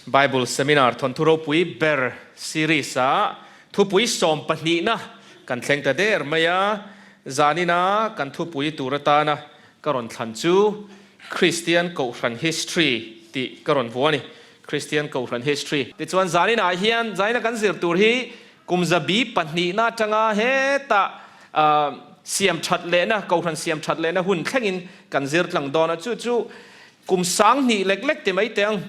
Bible Seminar thawnthu ropui ber series ah thupui sawmpahnihna kan thleng ta der mai a, zanina kan thupui tur atana ka rawn thlan chu Kristian Kohhran History tih ka rawn vuah a ni, Kristian Kohhran History. Tichuan zaninah hian zanina kan zir tur hi kum zabi pahnihna atanga hetah siam that lehna, Kohhran siam that lehna hun thlengin kan zir tlang dawn a, chu chu Kum 2000 lek lek ti mai teh ang,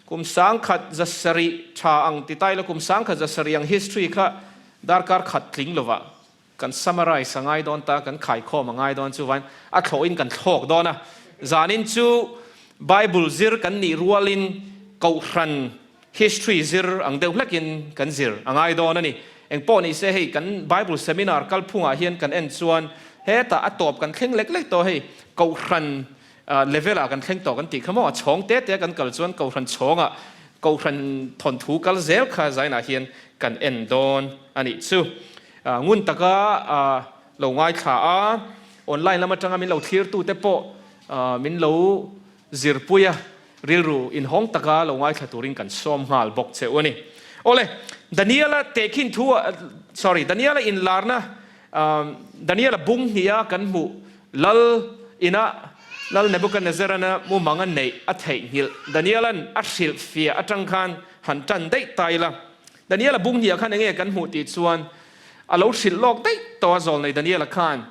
kum 1700 tha ang ti ta ila kum 1700 ang history kha darkar khat tling lovah kan summarize a ngai dawn ta, kan khaikhawm a ngai dawn chuvain a thlawhin kan thlawk dawn a. Zanin chu Bible zir kan nih rualin Kohhran history zir ang deuh hlekin kan zir a ngai dawn a ni. Engpawh ni se hei kan Bible seminar kalphungah hian kan en chuan hetah a tawp kan thleng lek lek tawh hei Kohhran Level ah kan thleng tawh kan tih kha maw? A chhawng te te a kan kal chuan Kohhran chhawngah Kohhran thawnthu kal zel kha zainah hian kan en dawn a nih chu. Ngun taka lo ngaithla a, online lam atanga min lo thlirtute pawh min lo zirpui a, rilru inhawng taka lo ngaithla turin kan sawm nghal bawk che u a ni. Awle, Daniela tehkhin thu ah, sorry, Daniela inlarna, Daniela bung hniha kan hmuh Lal inah Lal Nebuchadnezzar-ana mumang a neih a theihnghilh Daniel-a'n a hrilhfiah atang khan han tan daih ta ila. Daniel-a bung hniah khan enge kan hmuh tih chuan a lo hrilh lawk daih tawh a zawlnei Daniel-a khan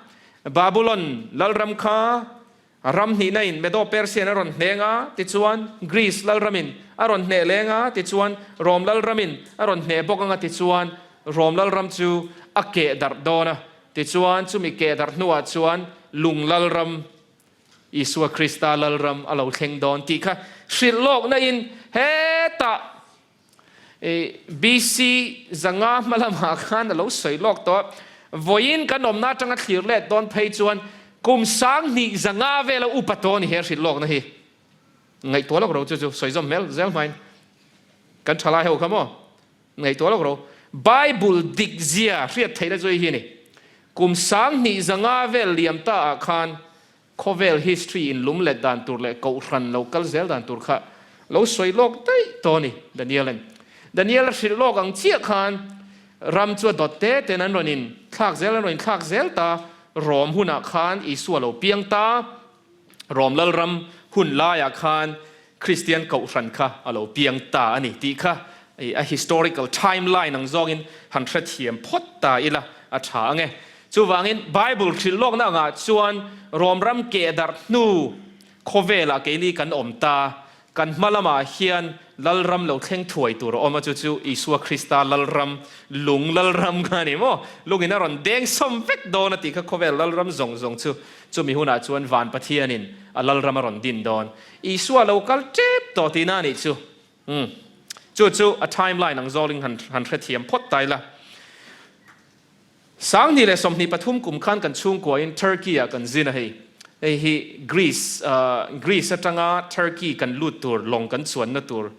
Babulon lalram kha ram hnihna in Medo-Persian a rawn hneng a tichuan Greece lalramin a rawn hneh leng a tichuan Rom lalramin a rawn hneh bawk anga tichuan Rom lalram chu a keh darh dawn a. Tichuan, chumi keh darh hnuah chuan lung lalram, Isua Krista lalram a lo thleng dawn tih kha hrilh lawkna in hetah BC 500 hma lamah khan a lo sawi lawk tawh a. Vawiin kan awmna atanga thlir let dawn phei chuan kum 2500 vela upa tawh a ni he hrilh lawkna hi. Ngaihtuah lawk ro chu chu sawi zawm hmel zel hmain kan thalai ho kha maw? Ngaihtuah lawk ro. Bible dik zia hriat theihna chu hei hi a ni. Kum 2500 vel liam ta ah khan khawvel history in lum let dan tur leh kohhran lo kal zel dan tur kha lo sawi lawk daih tawh a ni Daniel-a'n. Daniel a hrilh lawk ang chiah khan ram chu a dawt te ten an rawn in thlak zel an rawn in thlak zel ta. Rom hunah khan Isua lo piang ta. Rom Lalram hun laiah khan Kristian kohhran kha a lo piang ta a ni tih kha a historical timeline ang zawngin han hrethiam phawt ta ila a tha ang e. Chuvangin Bible hrilh lawkna angah chuan Rom ram keh darh hnu khawvelah keini kan awm ta, kan hma lamah hian Lalram lo thleng thuai tur a awm a, chu chu Isua Krista Lalram, lung Lalram kha a ni maw? Lungin a rawn deng sawm vek dawn a tih kha khawvel Lalram zawng zawng chu chumi hunah chuan Van Pathianin a Lalram a rawn din dawn. Isua lo kal tep tawh tihna a nih chu. Umm. Chu chu a timeline ang zawlin han han hrethiam phawt ta ila. 2023 kum khan kan chhungkuain Turkey ah kan zin a hei. Hei hi Greece Greece atanga Turkey kan lut tur lawng kan chuanna tur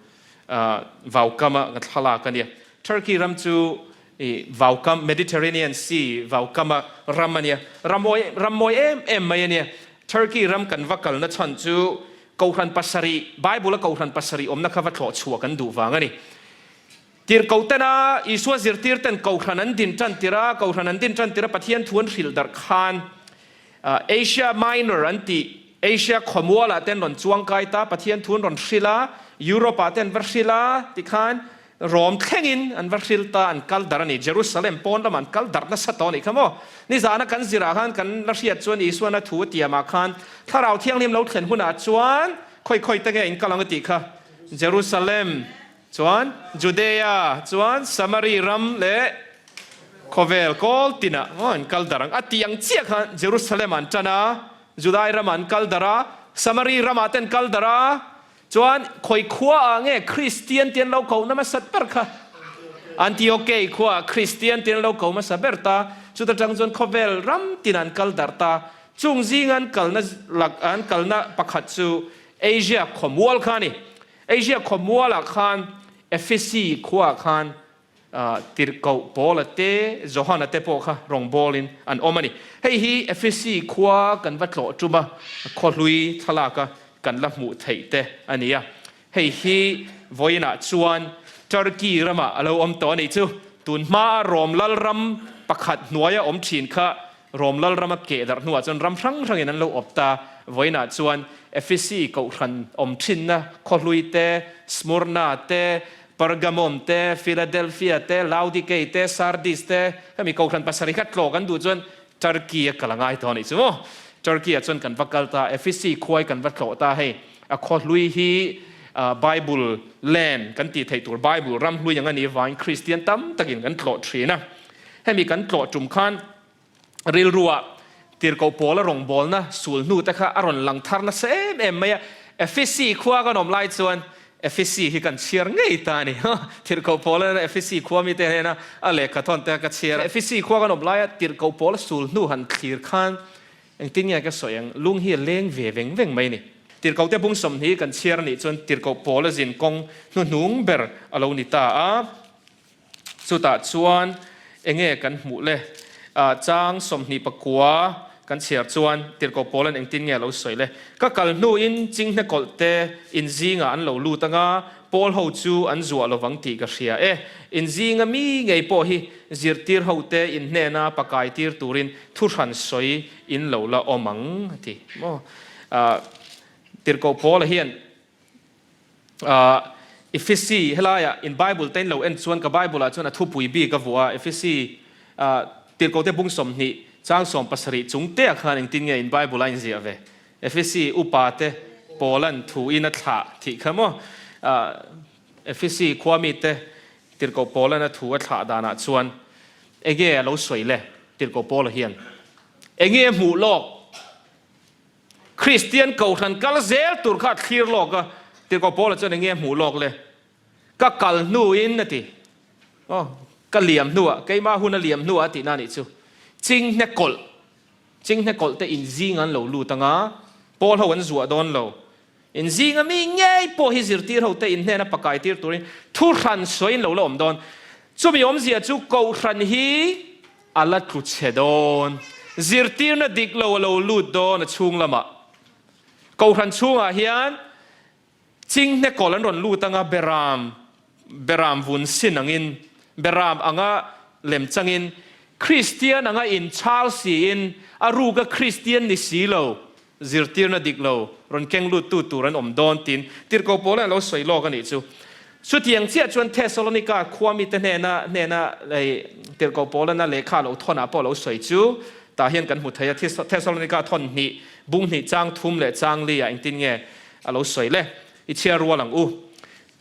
vaukam a ka thlalak a nia. Turkey ram chu vaukam Mediterranean Sea vaukam a ram a nia. Ram ram mawi em em mai a nia. Turkey ram kan va kalna chhan chu Kohhran pasarih Bible a Kohhran pasarih awmna kha va thlawh chhuah kan duh vang a ni. Tirhkohtena Isua zirtirten Kohhran an din tan tir a, Kohhran an din tan tir a Pathian thu an hrilh darh khan Asia Minor an tih Asia khawmualah te an rawn chuang kai ta, Pathian thu an rawn hrilh a, Europe ah te an va hrilh a tikhan Rom thlengin an va hrilh ta, an kal darh a ni. Jerusalem pawn lamah an kal darh nasa tawh a nih kha maw? Nizana kan zirah khan kan la hriat chuan Isuan a thu a tiamah khan Thlarau Thianghlim lo thlen hunah chuan khawi khawi te nge in kal ang a tih kha Jerusalem Chuan Judea chuan Samari ram leh khawvel kawl tinah an kal darh ang. A tih ang chiah khan Jerusalem ah an tan a, Judai ramah an kal darh a, Samari ramah te an kal darh a. Chuan khawi khua ah nge Kristian te an lo ko hmasa ber kha? Antiokei khua ah Kristian te an lo ko hmasa ber ta. Chuta tang chuan khawvel ram tinah an kal darh ta. Chung zinga an kalna lak an kalna pakhat chu Asia khawmual kha a ni. Asia khawmualah khan Ephesi khuaah khan tirhkoh Paula te, Johana te pawh kha rawngbawlin an awm a ni. Hei hi Ephesi khua kan va tlawh tum a, khawhlui thlalaka kan la hmuh theih te a ni a. Hei hi Vawiinah chuan Turkey ramah a lo awm tawh a nih chu. Tun hmaa Rom lalram pakhat hnuaia awm thin kha Rom lalrama keh darh hnuah chuan ram hrang hrangin an lo awp ta. Vawiinah chuan Ephesi kohhran awm thinna khawhlui te, Smurna te, Pergamum te, Philadelphia te, Laodikei te, Sardis te, hemi kohhran pasarih kha tlawh kan duh chuan Turkey a kal a ngai tawh a nih chu maw? Turkey ah chuan kan va kal ta, Ephesi khuai kan va tlawh ta hei. A khawhlui hi Bible land kan tih theih tur Bible ram hlui ang a nih vangin Kristian tam takin kan tlawh thin a. Hemi kan tlawh tum khan rilruah tirhkoh Paula rawngbawlna sul hnu te kha a rawn lang thar nasa em em mai a. Ephesi khua kan awm lai chuan Ephesi hi kan chhiar ngei ta a ni. Tirhkoh Paula Ephesi khua mite hnena a lehkha thawn te kha ka chhiar a. Ephesi khua kan awm laia tirhkoh Paula sul hnu han thlir khan Engtin nge ka sawi ang, lung hi a leng ve veng veng mai a ni. Tirhkohte bung 20 kan chhiar a nih chuan tirhkoh pawl a zin kawng hnuhnung ber a lo ni ta a. Chutah chuan enge kan hmuh le? Chang 29 kan chhiar chuan tirhkoh pawl an engtin nge a lo sawi le? Ka kal hnuin chinghne kawlh te in zingah an lo lut anga, Pawl ho chu an zuah lovang tih ka hria e. In zinga mi ngei pawh hi zirtir hote in hnena pakai tir turin thu hran sawi in lo la awm ang a ti maw. Tirhkoh Paula hian Ephesi helaiah in Bible te in lo en chuan ka Bible ah chuan a thupui bik a vuah a, Ephesi tirhkohte bung 20 chang 70 chung te ah khan engtin nge in Bible a inziah ve? Ephesi upa te Paula'n thu in a thlah thih kha maw? Ephesi khua mite Tirhkoh Paula'n a thu a thlah danah chuan enge a lo sawi le? Tirhkoh Paula hian enge a hmuh lawk? Kristian kohhran kal zel tur kha a thlir lawk a, Tirhkoh Paula chuan enge a hmuh lawk le? Ka kal hnuin a ti. Aw, ka liam hnuah, keimah hun a liam hnuah a tihna a nih chu. Chinghne kawlh Chinghne kawlh te in zing an lo lut anga, Pawl ho an zuah dawn lo. In zinga mi ngei pawh hi zirtir ho te in hnena pakai tir turin thu hran sawi in lo la awm dawn. Chumi awmzia chu Kohhran hi a la tlu chhe dawn. Zirtirna dik lo a lo lut dawn a chhung lamah. Kohhran chhungah hian Chinghne kawl an rawn lut anga beram, beram vun sin angin, beram anga lem changin, Kristian anga inchhal siin, a ruka Kristian ni si lo, zirtirna dik lo rawn keng luttu tur an awm dawn tiin Tirhkoh Paula a lo sawi lawk a nih chu. Chutiang chiah chuan Thesalonika khua mite hnena hnena hei Tirhkoh Paulana lehkha a lo thawnah pawh a lo sawi chu tah hian kan hmu thei a. Thesalonika thawn hnih, bung hnih chang thum leh chang li ah engtin nge A lo sawi le, i chhiar rual ang u.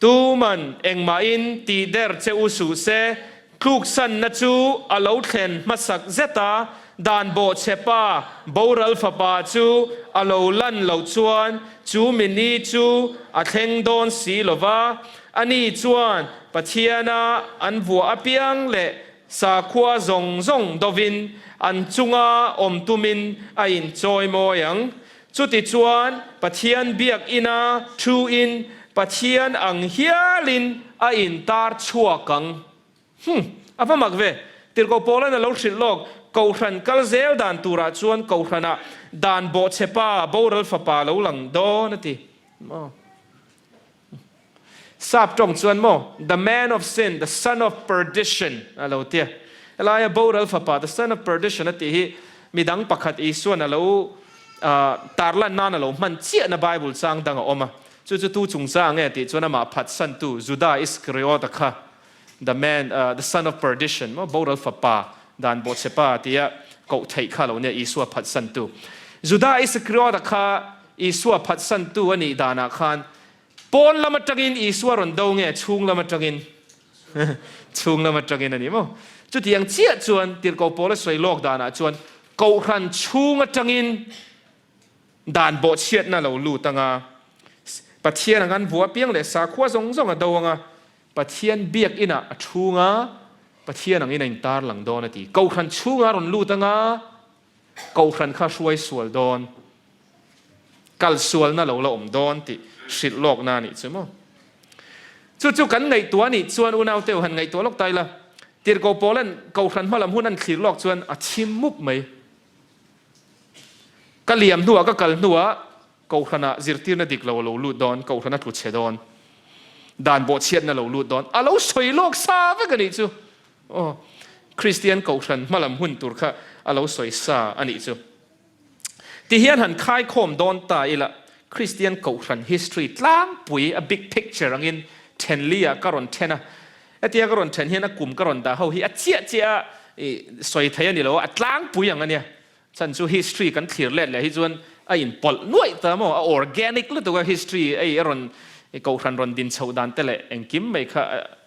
Tuman engmahin tih der che u suh se, tluksanna chu a lo thlen hmasak zet a, dan bawhchhe pa, boral fapa chu a lo lan loh chuan chu mi ni chu a thleng dawn si lo va, ani chuan Pathiana an vuah apiang leh sakhua zawng zawng dovin an chunga awm tumin a inchawimawi ang. Chutichuan, Pathian biak ina thuin Pathian ang hialin a intar chhuak ang. Hum! A va mak ve! Tirhkoh Paula'n a lo hrilh lawk, Kohhran kal zel dan turah chuan Kohhranah dan bawhchhe pa, boral fapa lo lang dawn a ti. Maw? Sap tawng chuan maw, the man of sin, the son of perdition a lo tia. Helaia boral fapa, the son of perdition a tih hi midang pakhat Isuan a lo tarlan nan a lo hman chiahna Bible chang dang a awm a. Chu chu tu chungchang nge tih chuan amah phatsantu Juda Iskariota kha the man, the son of perdition maw, boral fapa, dan bawhchhe pa tia koh theih kha lo nia Isua phatsantu. Juda Iskariota kha Isua phatsantu a nih danah khan Pawn lam atangin Isua rawn do nge chhung lam atangin? Chhung lam atangin a ni maw? Chutiang chiah chuan Tirhkoh Paula sawi lawk danah chuan Kohhran chhung atangin dan bawhchhiatna lo lut anga, Pathian ang an vua piang leh sakhua zawng zawng a do anga, Pathian biak inah a chhunga Pathian angin a intar lang dawn a ti. Kohhran chhunga rawn lut anga, Kohhran kha hruai sual dawn, kal sualna lo la awm dawn tih hrilh lawkna a nih chu maw? Chu chu kan ngaihtuah a nih chuan unaute u han ngaihtuah lawk ta ila, Tirhkoh Paula'n Kohhran hma lam hun an thlir lawk chuan a chim mup mai. Ka liam hnuah, ka kal hnuah Kohhranah zirtirna dik lo a lo lut dawn, Kohhran a tlu chhe dawn. Dan bawhchhiatna lo lut dawn. A lo sawi lawk sa vek a nih chu. Aw, Kristian Kohhran hmalam hun tur kha a lo sawi sa a nih chu. Ti hian han khaikhawm dawn ta ila, Kristian Kohhran history tlangpui, a big picture angin then li ah ka rawn then a. Hetia ka rawn then hian a kum ka rawn dah ho hi a chiah chiah a sawi thei a ni lo a, a tlangpui ang a nia. Chhan chu history kan thlir let leh hi chuan a inpawlh nuaih ta maw, a organic lutuk a history ei a rawn kohhran rawn din chhoh dan te leh engkim mai kha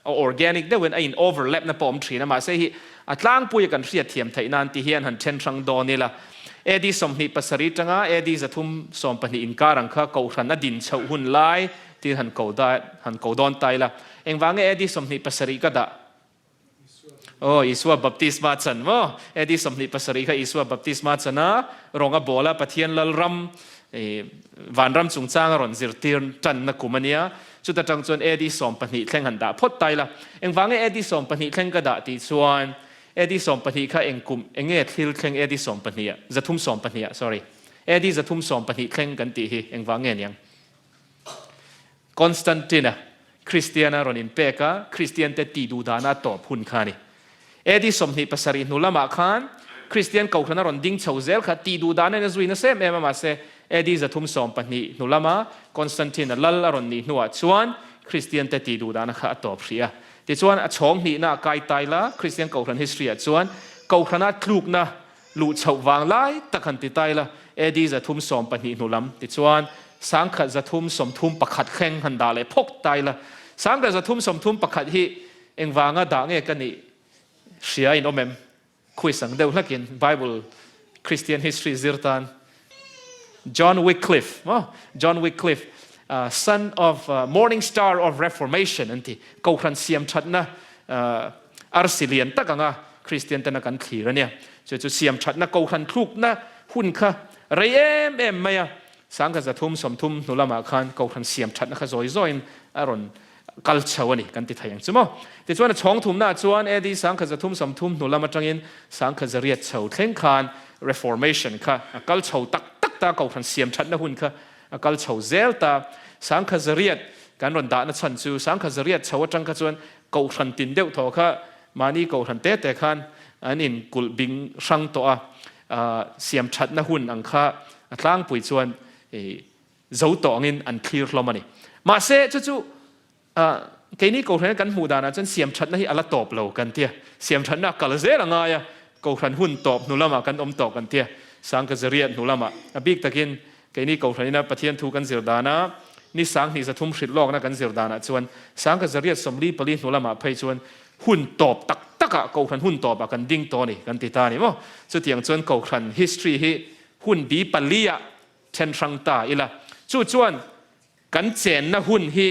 a organic deuhin a in overlap na pawh awm thin a, mahse hi a tlangpui a kan hriat thiam theih nan ti hian han then hrang dawn ila. AD 27 tanga AD 312 inkar ang kha kohhran a din chhoh hun lai tiin han ko da han ko dawn ta ila. Engvang nge AD 27 ka dah? Aw, Isua baptisma chan maw? AD 27 kha Isua baptisma chan a, rawng a bawl a, Pathian Lalram, vanram chungchang a rawn zirtir tanna kum a nia. Chuta tang chuan AD 12 thleng han dah phawt ta ila. Engvang nge AD 12 thleng ka dah tih chuan AD 12 kha eng kum, eng nge thil thleng AD 12 ah, 312 ah, sorry, AD 312 thleng kan tih hi engvang nge niang? Constantine-a Kristiana rawn inpek a, Kristiante tih duh dana a tawp hun kha a ni. AD 27 hnu lamah khan Kristian Kohhran a rawn ding chho zel kha tih duh dana in a zui nasa em em a, mahse AD 312 hnu lama Constantine-a lal a rawn nih hnuah chuan Kristiante tih duh dana kha a tawp hrih a. Tichuan a chhawng hnihna a kai tai la, Kristian Kohhran history-ah chuan Kohhrana tlukna Luh chhoh vang lai tak han ti ta ila, AD 312 hnu lam tichuan 1331 thleng han dah leh phawk ta ila, 1331 hi engvanga dah nge ka nih hria in awm em? Quiz ang deuh hlakin Bible Christian history zir tan John Wycliffe maw? John Wycliffe son of morning star of reformation an ti, Kohhran siam thatna Arsi lian tak anga Kristian tena kan thlir a nia. Chu chu siam thatna Kohhran thlukna hun kha rei em em mai a. 1330 hnu lamah khan Kohhran siam thatna kha zawi zawiin a rawn kal chho a ni kan ti thei ang chu maw. Tichuan a chhawng thumnaah chuan AD 1330 hnu lam atangin 1800 chho thleng khan Reformation kha a kal chho tak tak ta, Kohhran siam thatna hun kha a kal chho zel ta. 1800 kan rawn dahna chhan chu 1800 chho atang kha chuan Kohhran tin deuh thaw kha mahni kohhran te te khan an in kulh bing hrang tawh a, siam thatna hun ang kha a tlangpui chuan zo tawh angin an thlir hlawm a ni. Mahse chu chu keini kohhran kan hmuh danah chuan siam thatna hi a la tawp lo kan tia, siam thatna a kal zel a ngai a, kohhran hun tawp hnu lamah kan awm tawh kan tia, Sangkazariat hnu lamah a bik takin Keini Kohhranina Pathian thu kan zir dana ni 23 hrilh lawkna kan zir danah chuan 1844 hnu lamah phei chuan hun tawp tak takah Kohhran hun tawpah kan ding tawh a ni kan ti ta a ni maw? Chutiang chuan Kohhran history hi hun bi paliah then hrang ta ila chu chuan kan chenna hun hi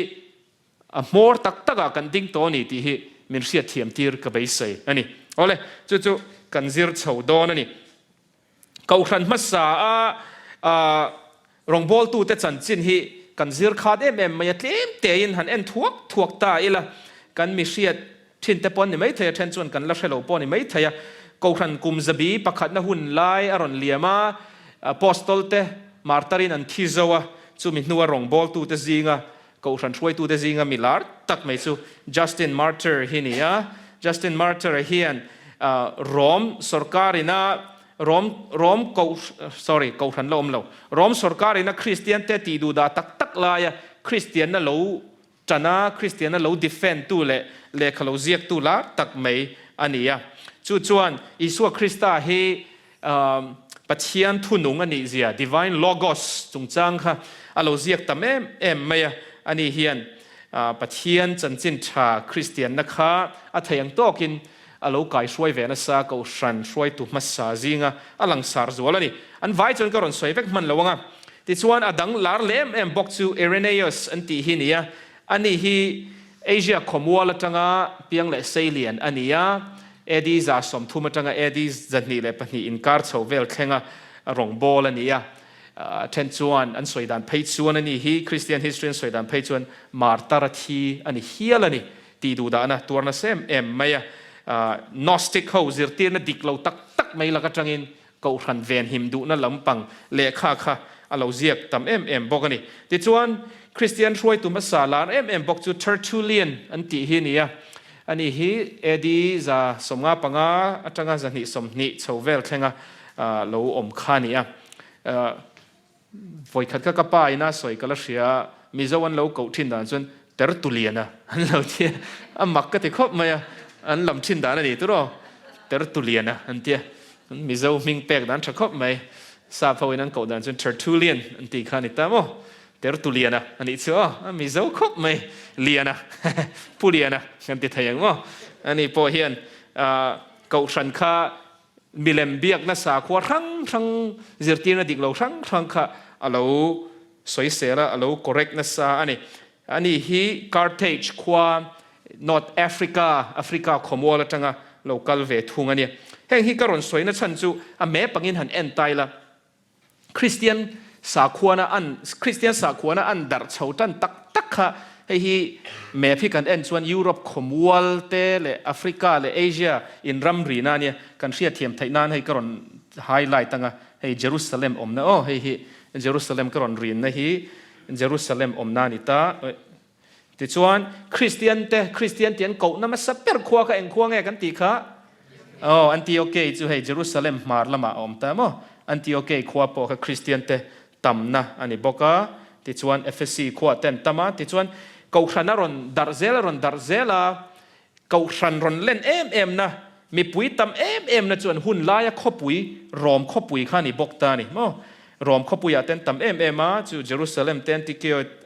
a hmawr tak takah kan ding tawh a ni tih hi min hriatthiam tir ka beisei a ni. Awle, chu chu kan zir chho dawn a ni. Kohhran hmasa a rawngbawltute chanchin hi kan zir khat em em mai a, tlem tein han en thuak thuak ta ila, kan mi hriat thin te pawh an ni maithei a, then chuan kan la hre lo pawh a ni maithei a. Kohhran kum zabi pakhatna hun lai a rawn liam a, Apostol te martarin an thi zo a, chumi hnua rawngbawltute zinga Kohhran hruaitute zinga mi lar tak mai chu Justin Martyr hi ni a. Justin Martyr-a hian Rom sorkarina Rom Rom koh sorry kohhran la awm lo Rom sorkarina Kristiante tih duhdah tak tak laia Kristianna lo tan a, Kristianna lo defend tu leh lehkha lo ziaktu lar tak mai a ni a. Chu chuan Isua Krista hi Pathian thunung a nih zia, Divine Logos, chungchang kha a lo ziak tam em em mai a. Ani hian Pathian chanchin tha Kristianna kha a thei ang tawkin a lo kaihruai ve nasa, Kohhran hruaitu hmasa zinga a langsar zual a ni. An vai chuan ka rawn sawi vek hman lo ang a. Tichuan a dang lar leh em em bawk chu Irenaeus an tih hi ni a. Ani hi Asia khawmual atanga piang leh seilian a ni a. AD 30 atanga AD 202 inkar chho vel thlenga rawngbâwl a ni a. Then chuan an sawi dan phei chuan a ni hi, Christian history an sawi dan phei chuan martar a thi a ni hial a ni tih duhdahna tuar nasa em em mai a. Gnostic ho zirtirna dik lo tak tak mai lak atangin Kohhran venhim duhna lampang lehkha kha a lo ziak tam em em bawk a ni. Tichuan, Kristian hruaitu hmasa lar em em bawk chu Tertullian an tih hi a ni a. Ani hi AD 155 atanga 220 chho vel thlenga lo awm kha a ni a. Vawikhat kha ka pa ina sawi ka la hria a, Mizo an lo koh thin dan chuan Tertuliana an lo ti a, a mak ka ti khawp mai a, an lam thin dan a ni tur aw, Tertuliana an ti a, Mizo hming pek dan tha khawp mai, Sap ho in an koh dan chuan Tertullian an tih kha a ni ta maw, Tertuliana a nih chu aw, a Mizo khawp mai, Liana, Pu Liana kan ti thei ang maw, ani pawh hian Kohhran kha Milem biakna sakhua hrang hrang zirtirna dik lo hrang hrang kha a lo sawisel a, a lo correct nasa a ni. Ani hi Carthage khua North Africa, Africa khawmual atanga lo kal ve thung a ni. Heng hi ka rawn sawina chhan chu a map angin han en tai la. Kristian sakhuana an Kristian sakhuana an darh chho tan tak tak kha hei hi map hi kan en chuan Europe khawmual te leh Africa leh Asia in ramri na ania kan hriatthiam theih nan hei ka rawn highlight anga hei Jerusalem awmna aw hei hi Jerusalem ka rawn rinna hi Jerusalem awmna a ni ta. Tichuan, Kristian te, Kristian tih an kohna hmasa ber khua kha eng khua nge kan tih kha? Aw, Antiokei chu hei Jerusalem hmar lamah a awm ta maw? Antiokei khua pawh kha Kristian te tamna a ni bawk a. Tichuan, Ephesi khuah te an tam a. Tichuan, Kohhran a rawn darh zel a rawn darh zel a. Kohhran rawn len em em na, mipui tam em em na chu an hun laia khawpui, Rom khawpui kha a ni bawk ta a ni maw? Rom khawpuiah te an tam em em a, chu Jerusalem te,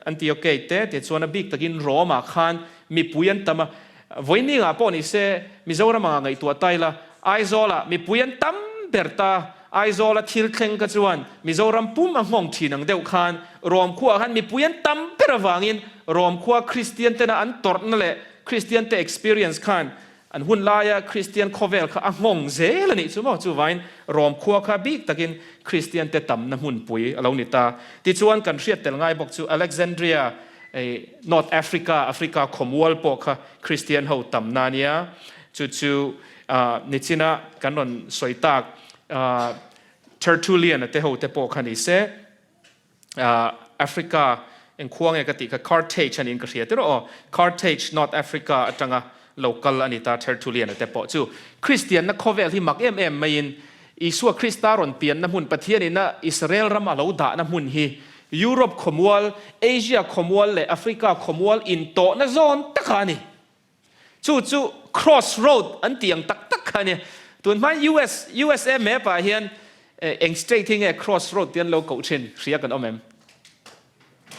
Antiochei te, tichuan a bik takin Rome-ah khan mipui an tam a. Vawiiningah pawh ni se, Mizoram anga ngaihtuah ta ila, Aizawlah mipui an tam ber ta, Aizawla thil thleng kha chuan Mizoram pum a nghawng thin ang deuh khan Rom khuaah khan mipui an tam ber avangin Rom khua Kristian tena an tawrhna leh Kristian te experience khan an hun laia Kristian khawvel kha a nghawng zel a nih chu maw? Chuvain Rom khua kha bik takin Kristian te tamna hmunpui a lo ni ta. Tichuan kan hriat tel ngai bawk chu Alexandria, North Africa, Africa khawmual pawh kha Kristian ho tamna a nia. Chu chu nichina kan rawn sawi tak Tertullian-a te ho te pawh kha ni se. Africa eng khua nge ka tih kha Carthage a niin ka hria tirh aw. Carthage, North Africa atanga lo kal a ni ta Tertullian-a te pawh chu. Kristianna khawvel hi mak em em maiin Isua Krista rawn pianna hmun Pathianin a Israel ram a lo dahna hmun hi Europe khawmual, Asia khawmual leh Africa khawmual intawhna zawn taka a ni. Chu chu cross road an tih ang tak tak kha a nia. Tun hmain US, USA map ah hian eng state hi nge cross road tih an lo koh thin hria kan awm em?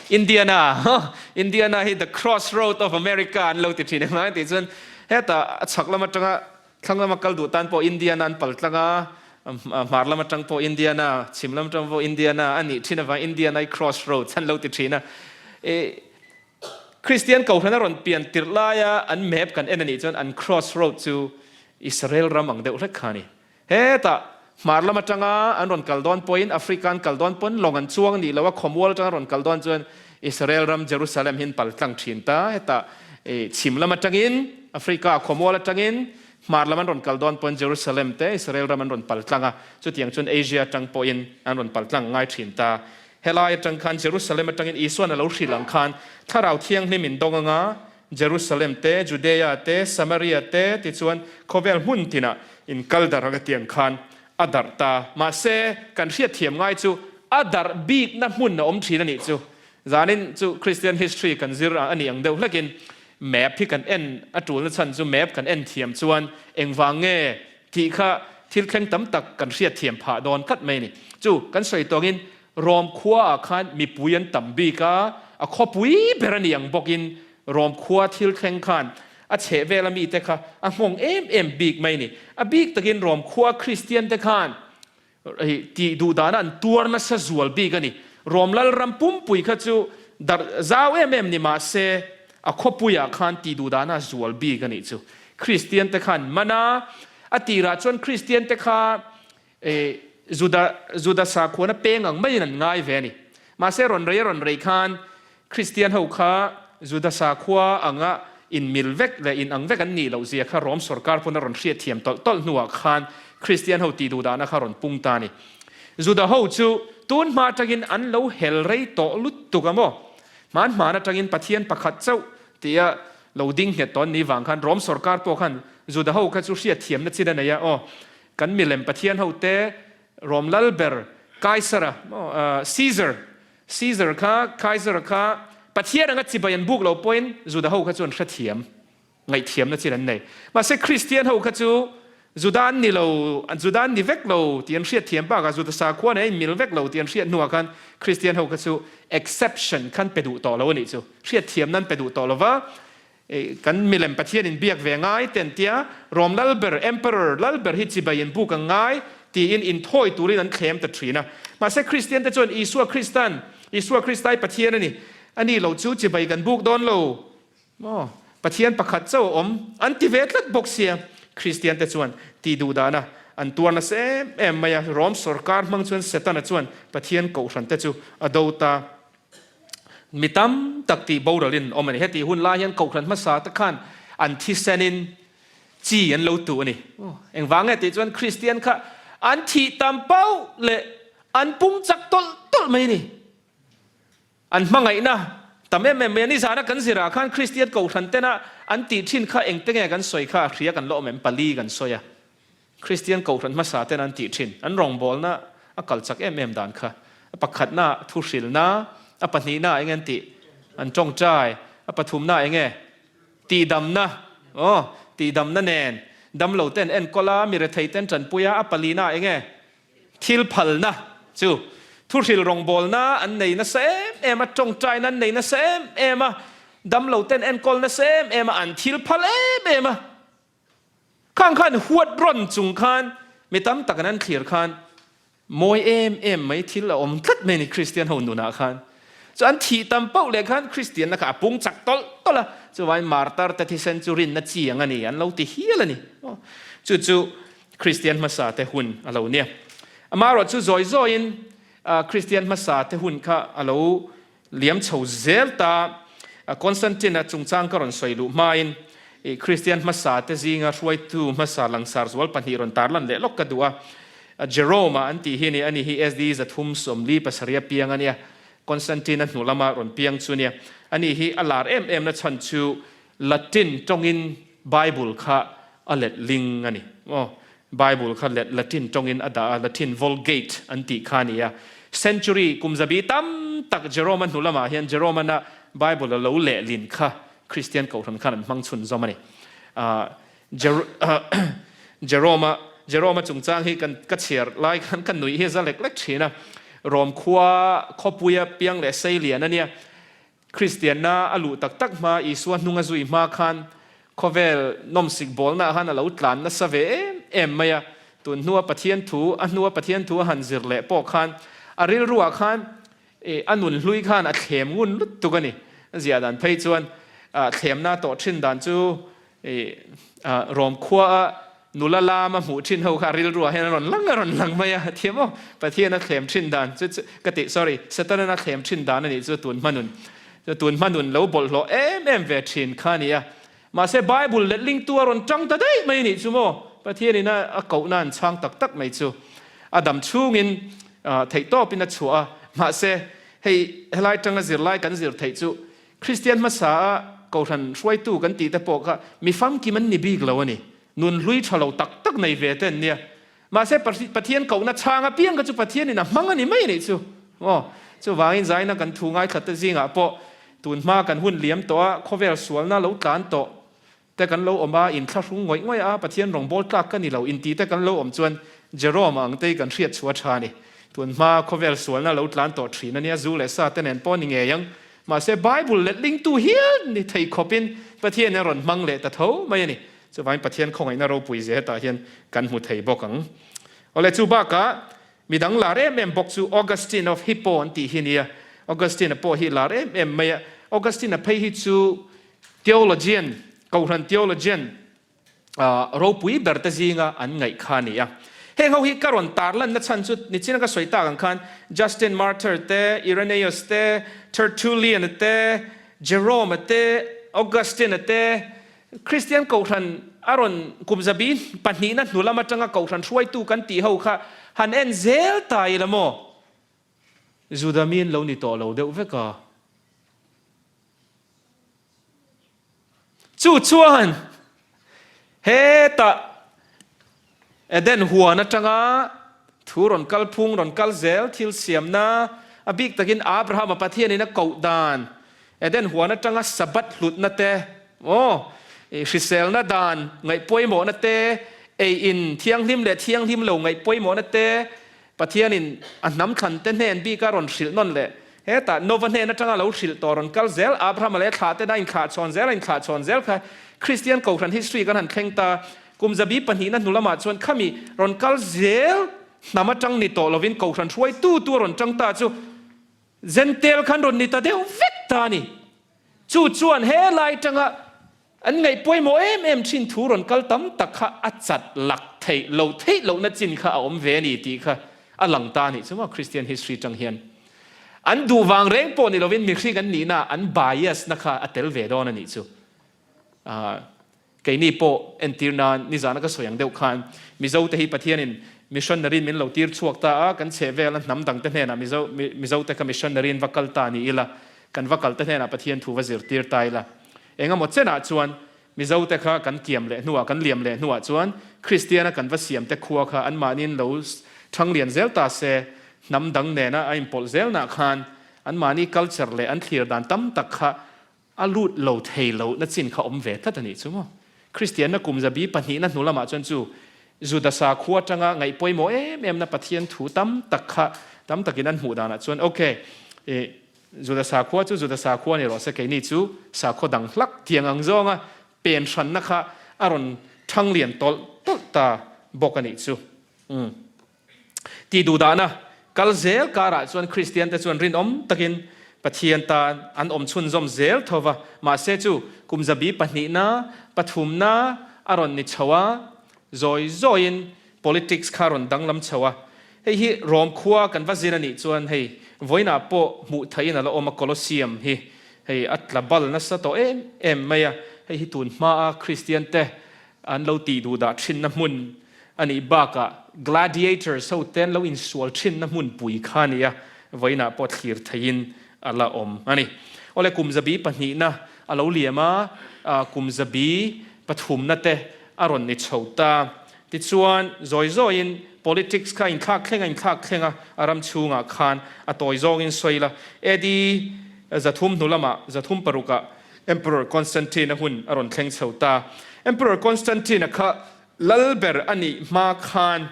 Indiana, Indiana hi the cross road of America an lo ti thin em ang tih chuan hetah a chhak lam atanga thlang lama kal duh tan pawh Indiana an pal tlang a, hmar lam atang pawh Indiana, chhim lam atang pawh Indiana a nih thin avang Indiana hi cross road an lo ti thin a. Kristian Kohhran a rawn pian tirh laia an map kan en a nih chuan an cross road chu Israel ram ang deuh hlek kha a ni. Hetah hmar lam atanga an rawn kal dawn pawhin Africa an kal dawn pawn lawng an chuang nih loh a, khawmual atanga rawn kal dawn chuan Israel ram Jerusalem hi an pal tlang thin ta. Hetah chhim lam atangin Africa khawmual atangin hmar lam an rawn kal dawn pawn Jerusalem te Israel ram an rawn pal tlang a, chutiang chuan Asia atang pawhin an rawn pal tlang ngai thin ta. Helai atang khan Jerusalem atangin Isuan a lo hrilh ang khan Thlarau Thianghlim in dawng anga Jerusalem te, Judea te, Samaria te tichuan khawvel hmun tinah in kal darh ang a ti ang khan a darh ta. Mahse, kan hriatthiam ngai chu a darh bikna hmun a awm thin a nih chu. Zanin chu Christian history kan zir a nih ang deuh hlekin map hi kan en a tulna chhan chu map kan en thiam chuan engvang nge Tih kha thil thleng tam tak kan hriatthiam phah dawn tlat mai a ni. Chu kan sawi tawngin Rom khuaah khan mipui an tam bik a, a khawpui ber a ni ang bawkin Rom khua thil thleng khan a chhehvela mite kha a nghawng em em bik mai a ni. A bik takin Rom khua Kristian te khan Tih duh dana an tuar nasa zual bik a ni. Rom Lalram pumpui kha chu darh zau em em ni mah se, a khawpuiah khan tih duh dana zual bik a nih chu. Kristian te khan man a, a tirah chuan Kristian te kha Juda Juda sakhuana peng ang maiin an ngai ve a ni. Mahse rawn rei a rawn rei khan Kristian ho kha Juda sakhua anga inmil vek leh inang vek an nih loh zia kha Rom sorkar pawn a rawn hriatthiam tawlh tawlh hnuah khan Kristian ho tih duhdahna kha rawn pung ta a ni. Juda ho chu tun hma atangin an lo hel rei tawh lutuk a maw? Hman hman atangin Pathian pakhat chauh tia lo ding nghet tawn ni vang khan Rom sorkar pawh khan Juda ho kha chu hriatthiamna chin a nei a, aw kan milem Pathian ho te Rom lal ber Kaisara maw Caesar Caesar kha Kaisara kha Pathian anga chibai an buk lo pawhin Juda ho kha chu an hrethiam. Ngaihthiamna chin an nei. Mahse Kristian ho kha chu Juda an ni lo, Juda an ni vek lo tih an hriatthiam bakah Juda sakhua nen a inmil vek lo tih an hriat hnuah khan Kristian ho kha chu exception khan pe duh tawh lo a nih chu. Hriatthiamna an pe duh tawh lo va, kan milem Pathian in biak ve ngai te an tia, Rom lal ber, Emperor lal ber hi chibai in buk ang ngai tiin inthawi turin an thlem ta thin a. Mahse Kristian te chuan Isua Kristan, Isua Krista hi Pathian a ni, a ni lo chu chibai kan buk dawn lo Maw? Pathian pakhat chauh a awm an ti ve tlat bawk sia. Kristian te chuan tih duh dana an tuar nasa em em mai a. Rom sorkar hmang chuan Setana chuan Pathian kohhran te chu a do ta. Mi tam tak tih boralin awm a ni. Hetih hun lai hian kohhran hmasa te khan an thisenin chi an lo tuh a ni. Engvang nge tih chuan Kristian kha an thih tam pauh leh an pung chak tawlh tawlh mai a ni. An hmangaihna tam em em mai a, nizana kan zirah khan Kristian kohhran tena an tih thin kha engte nge kan sawi kha a hria kan la awm em? Pali kan sawi a, Kristian kohhran hmasa tena an tih thin, an rawngbawlna a kal chak em em dan kha. A pakhatna thuhrilna, a pahnihna eng nge an tih? An tawngtai, a pathumna eng nge? Tihdamna, aw, tihdamna nen damlo ten enkawl a, mi rethei ten tanpui a, a palina eng nge? Thil phalna chu thuhril rawngbawlna an nei nasa em em a, tawngtaina an nei nasa em em a, damlo ten enkawl nasa em em a, an thil phal em em a. Khang khan huat rawn chung khan mi tam tak an an thlir khan mawi em em mai thil a awm tlat mai a ni Kristian ho nunah khan. Chu an thih tam pauh leh khan Kristianna kha a pung chak tawlh tawlh a, chuvangin martar te thisen chu rinna chi ang a ni an lo ti hial a ni. Chu chu Kristian hmasa te hun a lo nia. Amaherawh chu zawi zawiin Kristian hmasa te hun kha a lo liam chho zel ta. Constantine-a chungchang ka rawn sawi luh hmain Kristian hmasa te zinga hruaitu hmasa langsar zual pahnih rawn tarlan leh lawk ka duh a. Jerome-a an tih hi a ni, ani hi SD 347 a piang a nia. Constantine-a hnu lama rawn piang chu a nia. Ani hi a lar em em na chhan chu Latin tawngin Bible kha a let ling a ni. Aw, Bible kha let Latin tawngin a dah a, Latin Vulgate an tih kha a ni a. Century, kum zabi tam tak Jerome-a hnu lamah hian Jerome-ana Bible a lo lehlin kha Kristian kohhran khan an hmang chhunzawm a ni. Jerome-a Jerome-a chungchang hi kan ka chhiar lai khan ka nuih hi a za lek lek thin a. Rom khua khawpuia piang leh sei lian a nia. Kristianna a luh tak tak hma, Isua hnung a zui hma khan khawvel nawmsik bawlnaah khan a lo tlan nasa ve em em mai a. Tun hnua Pathian thu, a hnua Pathian thu a han zir leh pawh khan a rilruah khan a nun hlui khan a thlem ngun lutuk a ni. A ziah dan phei chuan thlemna a tawh thin dan chu Rom khuaa nula lama hmuh thin ho kha rilruah hian a rawn lang a rawn lang mai a, thiam aw, Pathian a thlem thin dan chu chu ka tih sorry, Satan a thlem thin dan a nih chu tun hmanun chu tun hmanun lo bawlhhlawh em em ve thin kha a ni a, mahse Bible letlingtu a rawn tang ta daih mai a nih chu maw, Pathianin a a kohna an chhang tak tak mai chu a dam chhungin theihtawpin a chhuah a, mahse hei helai tanga zirlai kan zir theih chu Kristian hmasa a Kohhran hruaitu kan tih te pawh kha mi famkim an ni bik lo a ni. Nun hlui tha lo tak tak nei ve te an nia. Mahse Pathian kohna chhang apiang kha chu Pathianin a hmang a ni mai a nih chu. Aw, chuvangin zaina kan thu ngaithla te zingah pawh tun hma kan hun liam tawh a, khawvel sualna lo tlan tawh te kan lo awm a, inthlahrung ngawih ngawih a, Pathian rawngbâwl tlâk ka ni lo inti te kan lo awm chuan Jerome ang te hi kan hriat chhuah a ṭha a ni. Tun hma khawvel sualna lo tlan tawh ṭhin a nia, zu leh sa te nen pawh ni ngei ang. Mahse Bible letlingtu hial ni thei khawpin Pathian a rawn hmang leh ta tho mai a ni. Chuvangin Pathian khawngaihna ropui zia hetah hian kan hmu thei bawk ang. Awle chu bakah midang lar em em bawk chu Augustine of Hippo an tih hi nia. Augustine-a pawh hi lar em em mai a. Augustine-a phei hi chu Theologian, Kohhran theologian ropui ber te zinga an ngaih kha a ni a. Heng ho hi ka rawn tarlanna chhan chu nichina ka sawi tak ang khan Justin Martyr te, Irenaeus te, Tertullian te, Jerome te, Augustine te, Kristian Kohhran a rawn kum zabi pahnihna hnu lam atanga Kohhran hruaitu kan tih ho kha han en zel ta ila maw? Juda mi an lo ni tawh lo deuh vek a. Chu chuan hetah Eden huan atanga thu rawn kal phung rawn kal zel thil siamna, a bik takin Abrahama Pathianin a koh dan, Eden huan atanga Sabbath hlutna te, aw, hriselna dan ngaih pawimawhna te, ei in thianghlim leh thianghlim lo ngaih pawimawhna te, Pathianin a hnam thlante hnen bika rawn hrilh nawn leh hetah Nova hnen atanga lo hrilh tawh rawn kal zel Abrahama leh thlah ten a inthlah chhawn zel a inthlah chhawn zel kha Kristian Kohhran history kan han thleng ta. Kum zabi pahnihna hnu lamah chuan khami rawn kal zel hnam atang ni tawh lovin Kohhran hruaitu tu a rawn tang ta chu Jentail khan rawn ni ta deuh vek ta a ni. Chu chuan he lai tanga an ngaih pawimawh em em thin thu rawn kal tam tak kha a chat lak theih lo theih lohna chin kha a awm ve a ni tih kha a lang ta a nih chu maw Christian history tang hian an duh vang reng pawh ni lovin mihring an nihna an bias na kha a tel ve dawn a nih chu. Keini pawh entir nan nizana ka sawi ang deuh khan Mizo te hi Pathianin missionary in min lo tir chhuak ta a, kan chheh vela hnam dang te hnenah Mizo Mizo te kha missionary in va kal ta ni ila, kan va kal te hnenah Pathian thu va zirtir ta ila. Engemaw chenah chuan Mizo te kha kan kiam leh hnuah kan liam leh hnuah chuan Kristiana kan va siam te khua kha anmahniin lo thang lian zel ta se, hnam dang nena a inpawlh zelnah khan anmahni culture leh an thlir dan tam tak kha A lut lo thei lo na chin kha awm ve tlat a nih chu maw? Kristianna kum zabi pahnihna hnu lamah chuan chu Juda sakhua atanga ngaih pawimawh em em na Pathian thu tam tak kha tam takin an hmuh danah chuan ok, i Juda sakhua chu Juda sakhua ni rawh se keini chu sakhaw dang hlak tiang ang zawnga pen hranna kha a rawn thang lian tawlh tawlh ta bawk a nih chu. Umm. Tih duhdahna kal zel karah chuan Kristiante chuan rinawm takin Pathian tan an awm chhunzawm zel tho va, mahse chu kum zabi pahnihna, pathumna a rawn ni chho a, zawi zawiin politics kha a rawn danglam chho a. Hei hi Rom khua kan va zir a nih chuan hei vawiinah pawh hmuh theihin a la awm a, Colosseum hi hei a tla bal nasa tawh em em mai a, hei hi tun hmaa Kristiante an lo tih duhdah thinna hmun a nih bakah gladiators ho te an lo insual thinna hmunpui kha a ni a, vawiinah pawh thlir theihin a la awm a ni. Awle kum zabi pahnihna a lo liam a, kum zabi pathumna te a rawn ni chho ta. Tichuan zawi zawiin politics kha a inthlak thleng a inthlak thleng a, a ram chhungah khan a tawi zawngin sawi ila. AD 300 hnu lamah 306ah Emperor Constantine-a hun a rawn thleng chho ta. Emperor Constantine-a kha Lal ber a nih hma khan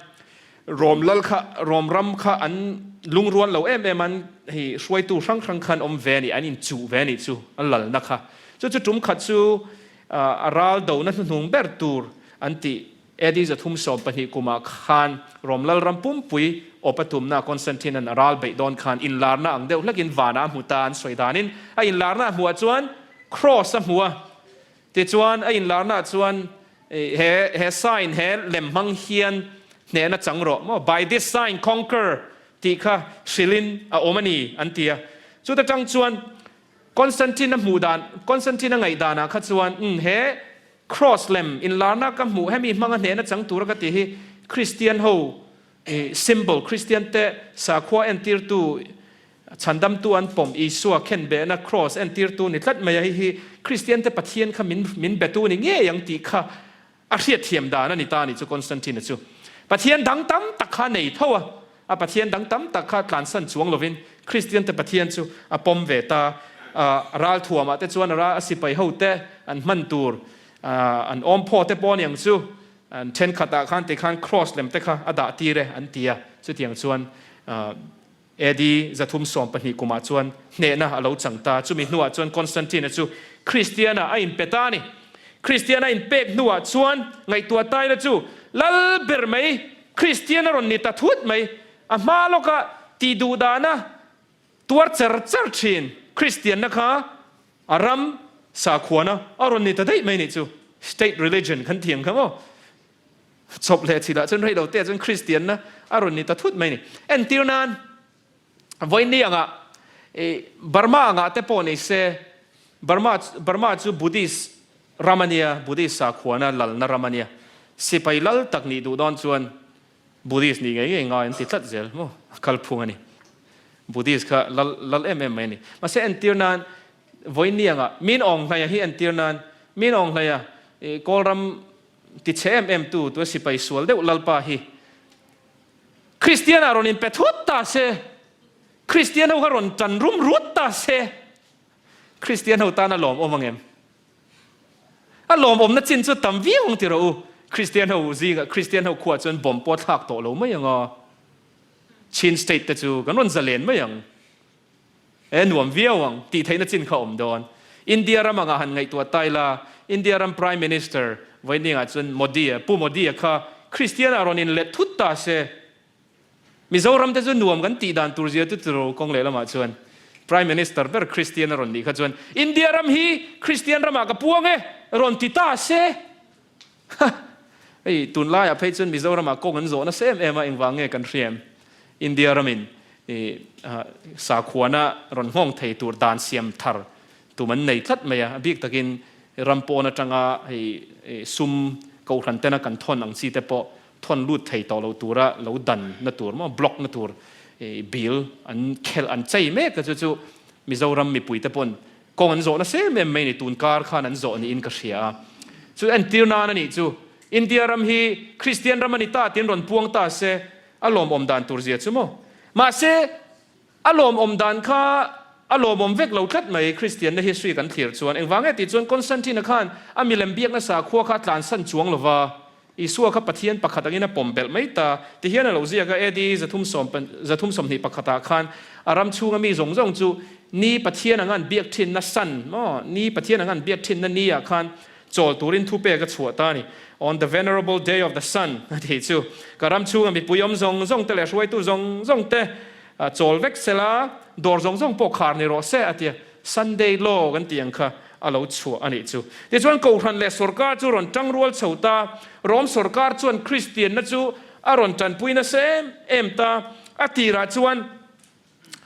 Rom lal kha, Rom ram kha an lungrual lo em em an hei hruaitu hrang hrang khan awm ve a nih, an inchuh ve a nih chu a lalna kha. Chu chu tum khat chu a ral dona hnuhnung ber tur an tih AD 312 kumah khan Rom lal ram pumpui awp a tumna Constantine-a'n a ral beih dawn khan inlarna ang deuh hlekin vanah a hmu ta an sawi danin a inlarna a hmuh ah chuan Cross a hmu a, Tichuan, a inlarnaah chuan he he sign, he lem hmang hian hnehna chang rawh maw, by this sign conquer tih kha hrilhin a awm a ni an ti a. Chuta tang chuan Constantine-a hmuh dan, Constantine-a ngaihdanah kha chuan umm he cross lem inlarna ka hmuh hemi hmanga hnehna chang tura ka tih hi Christian ho symbol, Christian te sakhua entirtu Chhandamtu an pawm Isua khenbehna Kraws entirtu ni tlat mai a, hei hi Kristiante Pathian kha min min betu ni ngei ang tih kha a hriatthiam dan a ni ta a ni chu Constantine-a chu. Pathian dang tam tak kha a nei tho a, a Pathian dang tam tak kha tlansan chuang lovin Kristiante Pathian chu a pawm ve ta. A ralthuamah te chuan a ral a sipai ho te an hman tur an awmphaw te pawh a ni ang chu an thenkhatah khan tikhan Kraws lem te kha a dah tir e an ti a, chutiang chuan AD 312 kumah chuan hnehna a lo chang ta. Chumi hnuah chuan Constantine-a chu Kristiana a inpe ta a ni. Kristiana a inpek hnuah chuan ngaihtuah taina chu lal ber mai Kristian a rawn ni ta thut mai. A hma lawka tih duh dana tuar cher cher thin Kristianna kha a ram sakhuana a rawn ni ta daih mai nih chu. State religion kan thiam kha maw? Chawp leh chhilah chuan rei lo te chuan Kristianna a rawn ni ta thut mai ni. Entir nan vawiin angah i Burma angah te pawh ni se Burma Burma chu Buddhist ram a nia, Buddhist sakhuana lalna ram a nia. Sipai lal tak nih duh dawn chuan Buddhist nih ngei ngei ngai an ti tlat zel maw? A kalphung a ni. Buddhist kha lal lal em em mai a ni. Mahse entir nan vawiin angah Min Aung Hlaia hi entir nan. Min awng hlei a, Kawlram tichhe em em tu tua sipai sual deuh Lalpa hi Kristian ah rawn inpe thut ta se, Kristian ho kha rawn tan rum rut ta se, Kristian ho tan a lawmawm ang em? A lawmawmna chin chu tam viau ang ti rawh u. Kristian ho zingah Kristian ho khuah chuan bomb pawh a thlak tawh lo mai ang a. Chin state te chu kan rawn zalen mai ang. E nuam viau ang tih theihna chin kha awm dawn. India ram angah han ngaihtuah ta ila, India ram Prime Minister vawiiningah chuan Modi-a, Pu Modi-a kha Kristian ah rawn inlet thut ta se, Mizoram te chu nuam kan tih dan tur zia chu tiro kawng lehlamah chuan Prime Minister ber Kristian a rawn nih kha chuan India ram hi Kristian ramah ka puang e rawn ti ta se. Ha! Hei tunlaiah phei chuan Mizoramah kawng an zawh nasa em em a, engvang nge kan hria em? India ramin i sakhuana rawn nghawng thei tur dan siam thar tum an nei tlat mai a, a bik takin ram pawn atanga hei sum kohhran tena kan thawn ang chi te pawh thawn lut thei tawh lo tura lo dan na tur maw block na tur bill an khelh an chei mek a chu chu Mizoram mipui te pawn kawng an zawh nasa em em mai ni tun kar khan an zawh niin ka hria a chu entir nan a nih chu India ram hi Kristian ram a ni ta tiin rawn puang ta se a lawmawm dan tur zia chu maw mahse A lawmawm dan kha a lawmawm vek lo tlat mai, Kristianna history kan thlir chuan. Engvang nge tih chuan Constantine-a khan a milem biakna sakhua kha a tlansan chuang lo va, Isua kha Pathian pakhat angin a pawm belh mai ta. Tihian a lo ziak a, AD 321 ah khan a ram chhunga mi zawng zawng chu ni Pathian anga an biak thinna sun maw, ni Pathian anga an biak thinna ni ah khan chawl turin thupek a chhuah ta a ni. On the venerable day of the sun a tih chu ka ram chhunga mipui awm zawng zawng te leh hruaitu zawng zawng te Chawl vek sela, dawr zawng zawng pawh khar ni rawh se, a ti a. Sunday law kan tih ang kha a lo chhuah a nih chu. Tichuan Kohhran leh sawrkar chu rawn tangrual chho ta. Rom sawrkar chuan Kristianna chu a rawn tanpui nasa em em ta. A tirah chuan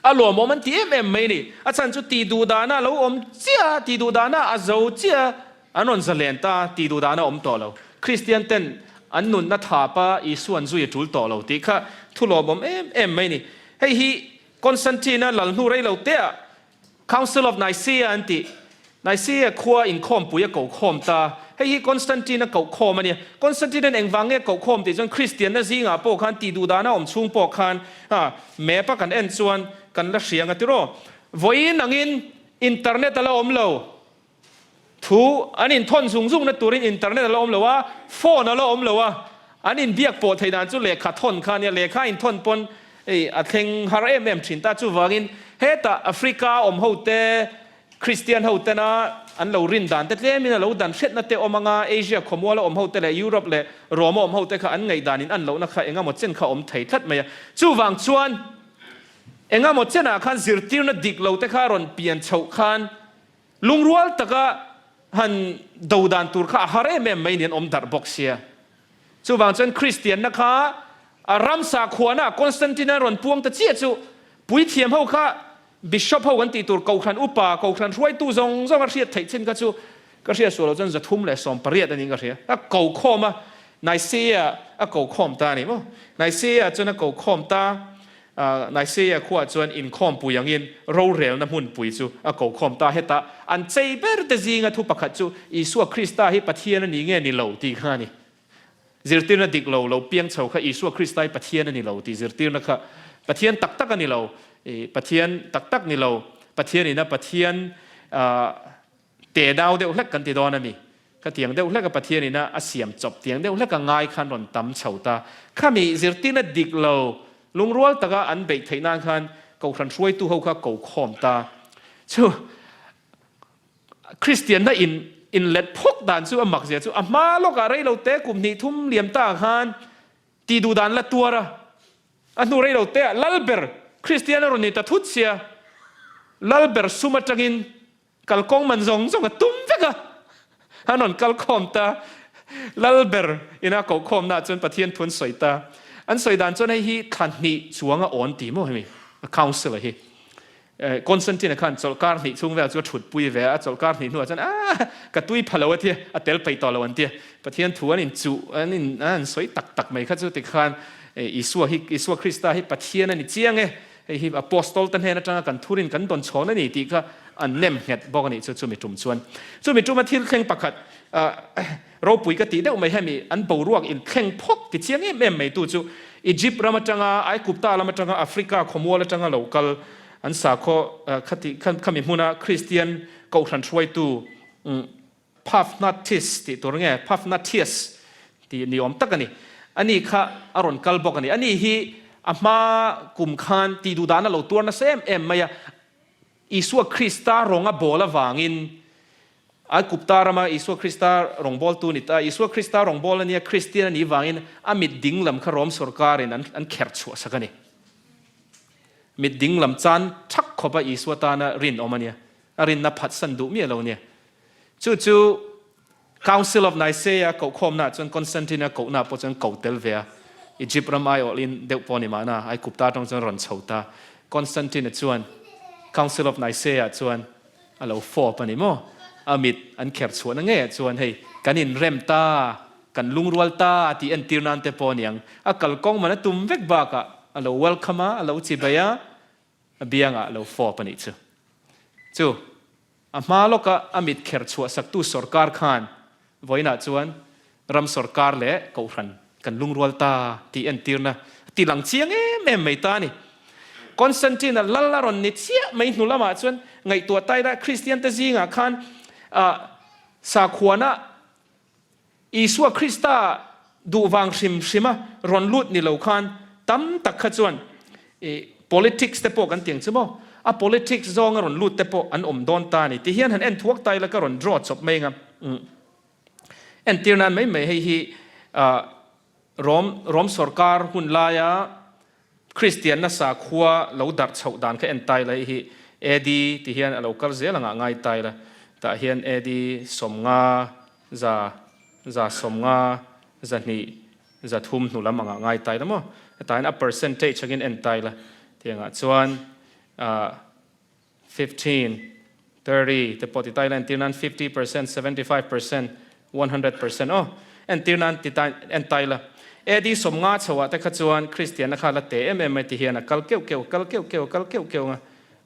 a lawmawm an ti em em mai ni. A chhan chu tih duh dana a lo awm chiah a, tih duh dana a zo chiah a. An rawn zalen ta tih duh dan a awm tawh lo. Kristian ten an nunna thapa Isua an zui a tul tawh lo tih kha thu lawmawm em em mai ni. Hei hi Constantine-a lal hnu rei lo teah Council of Nicaea an tih, Nicaea khua inkhawmpui a kohkhawm ta. Hei hi Constantine-a kohkhawm a nia. Constantine-a'n engvang nge kohkhawm tih chuan Kristianna zingah pawh khan tih duh dana awm chhung pawh khan map a kan en chuan kan la hria ang a tiraw. Vawiin angin internet a la awm lo. Thu an inthawn zung zungna turin internet a la awm lo a, phone a la awm lo a, an inbiak pawh theih dan chu lehkha thawn kha a nia, lehkha inthawn pawn hei a thleng har em em thin ta. Chuvangin hetah Africa awm ho te, Christian ho tena an lo rin dan te tlemin a lo dan hretna te awm anga, Asia khawmuala awm ho te leh Europe leh Rome a awm ho te kha an ngaihdan in an lohna kha engemaw chen kha awm thei tlat mai a. Chuvang chuan engemaw chenah khan zirtirna dik lo te kha rawn pian chhoh khan Lungrual taka han do dan tur kha a har em em mai niin awm darh bawk sia. Chuvang chuan Kristianna kha a ram sakhuana Constantine-a rawn puang ta chiah chu puithiam ho kha Bishop ho kan tih tur Kohhran upa, Kohhran hruaitu zawng zawng a hriat theih chin kha chu ka hriat sual loh chuan 318 a niin ka hria. A ko khawm a, Nicaea a ko khawm ta a ni maw? Nicaea chuan a ko khawm ta. Nicaea khuaah chuan inkhawmpui angin rorelna hmunpui chu a kokhawm ta. Hetah an chei ber te zinga thu pakhat chu Isua Krista hi Pathian a ni nge ni lo tih kha a ni. Zirtirna dik lo lo piang chho kha Isua Krista hi Pathian a ni lo tih zirtirna kha Pathian tak tak a ni lo, Pathian tak tak ni lo, Pathianina Pathian Te dau deuh hlek kan ti dawn a ni. Ka tiang deuh hlek a Pathian ina a siam chawp tiang deuh hlek a ngai khan rawn tam chho ta. Khami zirtirna dik lo lungrual taka an beih theih nan khan Kohhran hruaitu ho kha ko khawm ta. Chu Kristianna in inlet phawk dan chu a mak zia chu a hma lawkah rei lo te kum hnih thum liam ta khan tih duh dan la tuar a. A hnu rei lo te ah Lalber Kristian a rawn ni ta thut sia Lalber sum atangin Kalkawng man zawng zawng a tum vek a, an rawn kal khawm ta. Lal ber ina koh khawmnaah chuan Pathian thu an sawi ta. An sawi dan chuan hei hi thla hnih chuang a awn ti maw hemi a council a hi. Constantine khan chawlhkar hnih chhung vel chu a thutpui ve a, a chawlhkar hnih hnuah chuan aah ka tui pha lo a tia, a tel peih tawh lo an tia. Pathian thu an inchuh an in an sawi tak tak mai kha chu tikhan Isua hi Isua Krista hi Pathian a ni chiang e. Hei hi Apostol te hnen atanga kan thurin kan dawn chhawn a ni tih kha an nem nghet bawk a nih chu chumi tum chuan. Chumi tuma thil thleng pakhat ropui ka tih deuh mai hemi an boruak in thleng phawk ti chiang em em mai tu chu Egypt ram atanga Aigupta lam atanga Africa khawmual atanga lo kal an sakhaw khati khami hmuna Kristian kohhran hruaitu Paphnatius tih tur nge Paphnatius tih ni awm tak a ni. Ani kha a rawn kal bawk a ni. Ani hi a hma kum khan tih duh dan a lo tuar nasa em em mai a. Isua Krista rawng a bawl avangin Aigupta rama Isua Krista rawngbawltu ni ta, Isua Krista rawngbâwl a nia, Kristian a nih vangin a mit ding lam kha Rom sawrkarin an kherh chhuah sak a ni. Mit ding lam chan thak khawpa Isua tana rinawm a nia, a rinna phatsan duh miah lo a nia. Chu chu Council of Nicaea kohkhawmnaah chuan Constantine-a kohnaah pawh chuan ko tel ve a, Egypt ram aiawhlin deuh pawh a ni mahna, Aigupta atang chuan rawn chho ta. Constantine-a chuan Council of Nicaea-ah chuan a lo fawp a ni maw? A mit an kher chhuahna ngeiah chuan hei kan inrem ta, kan lungrual ta tih entir nan te pawh a niang. A kalkawng man a tum vek bakah a lo welcome a, a lo chibai a, a biangah a lo fawp a nih chu. Chu a hma lawka a mit kher chhuah saktu sawrkar khan vawiinah chuan ram sawrkar leh kohhran kan lungrual ta tih entirna a ti lang chiang em em mai ta a ni. Constantine-a lal a rawn ni chiah mai hnu lamah chuan ngaihtuah taila Kristiante zingah khan sakhuana Isua Krista duh vang hrim hrima rawn lut ni lo khan tam tak kha chuan politics te pawh kan ti ang chu maw, a politics zawnga rawn lut te pawh an awm dawn ta a ni. Tihian han en thuak ta ila ka rawn draw chawp mai anga entir nan mai mai hei hi Rom Rom sawrkar hun laia Kristianna sakhua lo darh chhoh dan kha en ta ila hei hi AD ti hian a lo kal zel anga ngai ta ila tah hian AD 50 za za 50 200 300 hnu lam anga ngai ta ila maw hetah hian a percentage angin en ta ila tiangah chuan ah 15, 30 te pawh ti ta ila entir nan 50%, 75%, 100% aw entir nan ti ta en ta ila AD 50 chho ah te kha chuan Kristianna kha la te em em mai ti hian a kal keuh keuh a kal keuh keuh a kal keuh keuh anga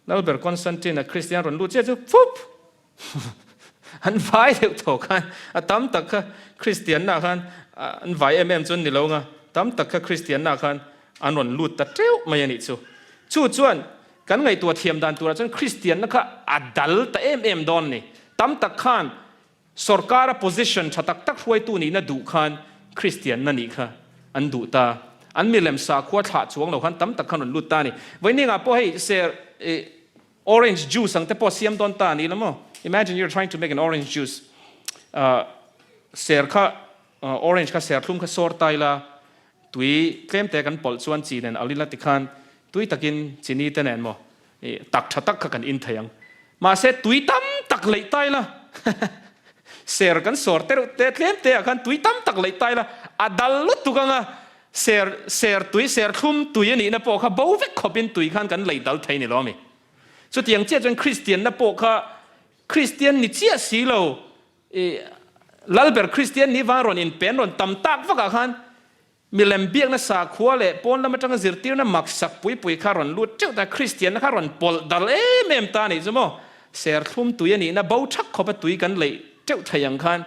Lalber Constantine a Kristian rawn lut chiah chu phup an vai deuh tawh khan a tam tak kha Kristianna khan an vai em em chu an ni lo anga tam tak kha Kristianna khan an rawn lut ta teuh mai a nih chu chu chuan Kan ngaihtuah thiam dan turah chuan Kristianna kha a dal ta em em dawn a ni. Tam tak khan sawrkara position tha tak tak hruaitu nihna duh khan Kristianna nih kha an duh ta. An milem sakhua thlah chuang lo khan tam tak khan rawn lut ta a ni. Vawiiningah pawh hei ser ih orange juice ang te pawh siam dawn ta a ni la maw? Imagine you're trying to make an orange juice. Ah ser kha orange kha serthlum kha sawr ta ila Tui tlem te kan pawlh chuan chi nen al ila tikhan tui takin chini te nen maw i tak tha tak kha kan in thei ang. Mahse tui tam tak leih ta ila ser kan sawr te reuh te tlem te ah khan tui tam tak leih ta ila a dal lutuk anga ser ser tui ser thlum tui a nihna pawh kha bo vek khawpin tui khan kan leih dal thei ni lo a mi. Chutiang chiah chuan Kristianna pawh kha Kristian ni chiah si lo I Lalber Kristian ni vang rawn inpen rawn tam tak vakah khan milem biakna sakhua leh pawn lam atanga zirtirna maksak pui pui kha rawn lut teuh ta, Kristianna kha rawn pawlh dal em em ta a nih chu maw? Serthlum tui a nihna bo thak khawpa tui kan leih teuh thei ang khan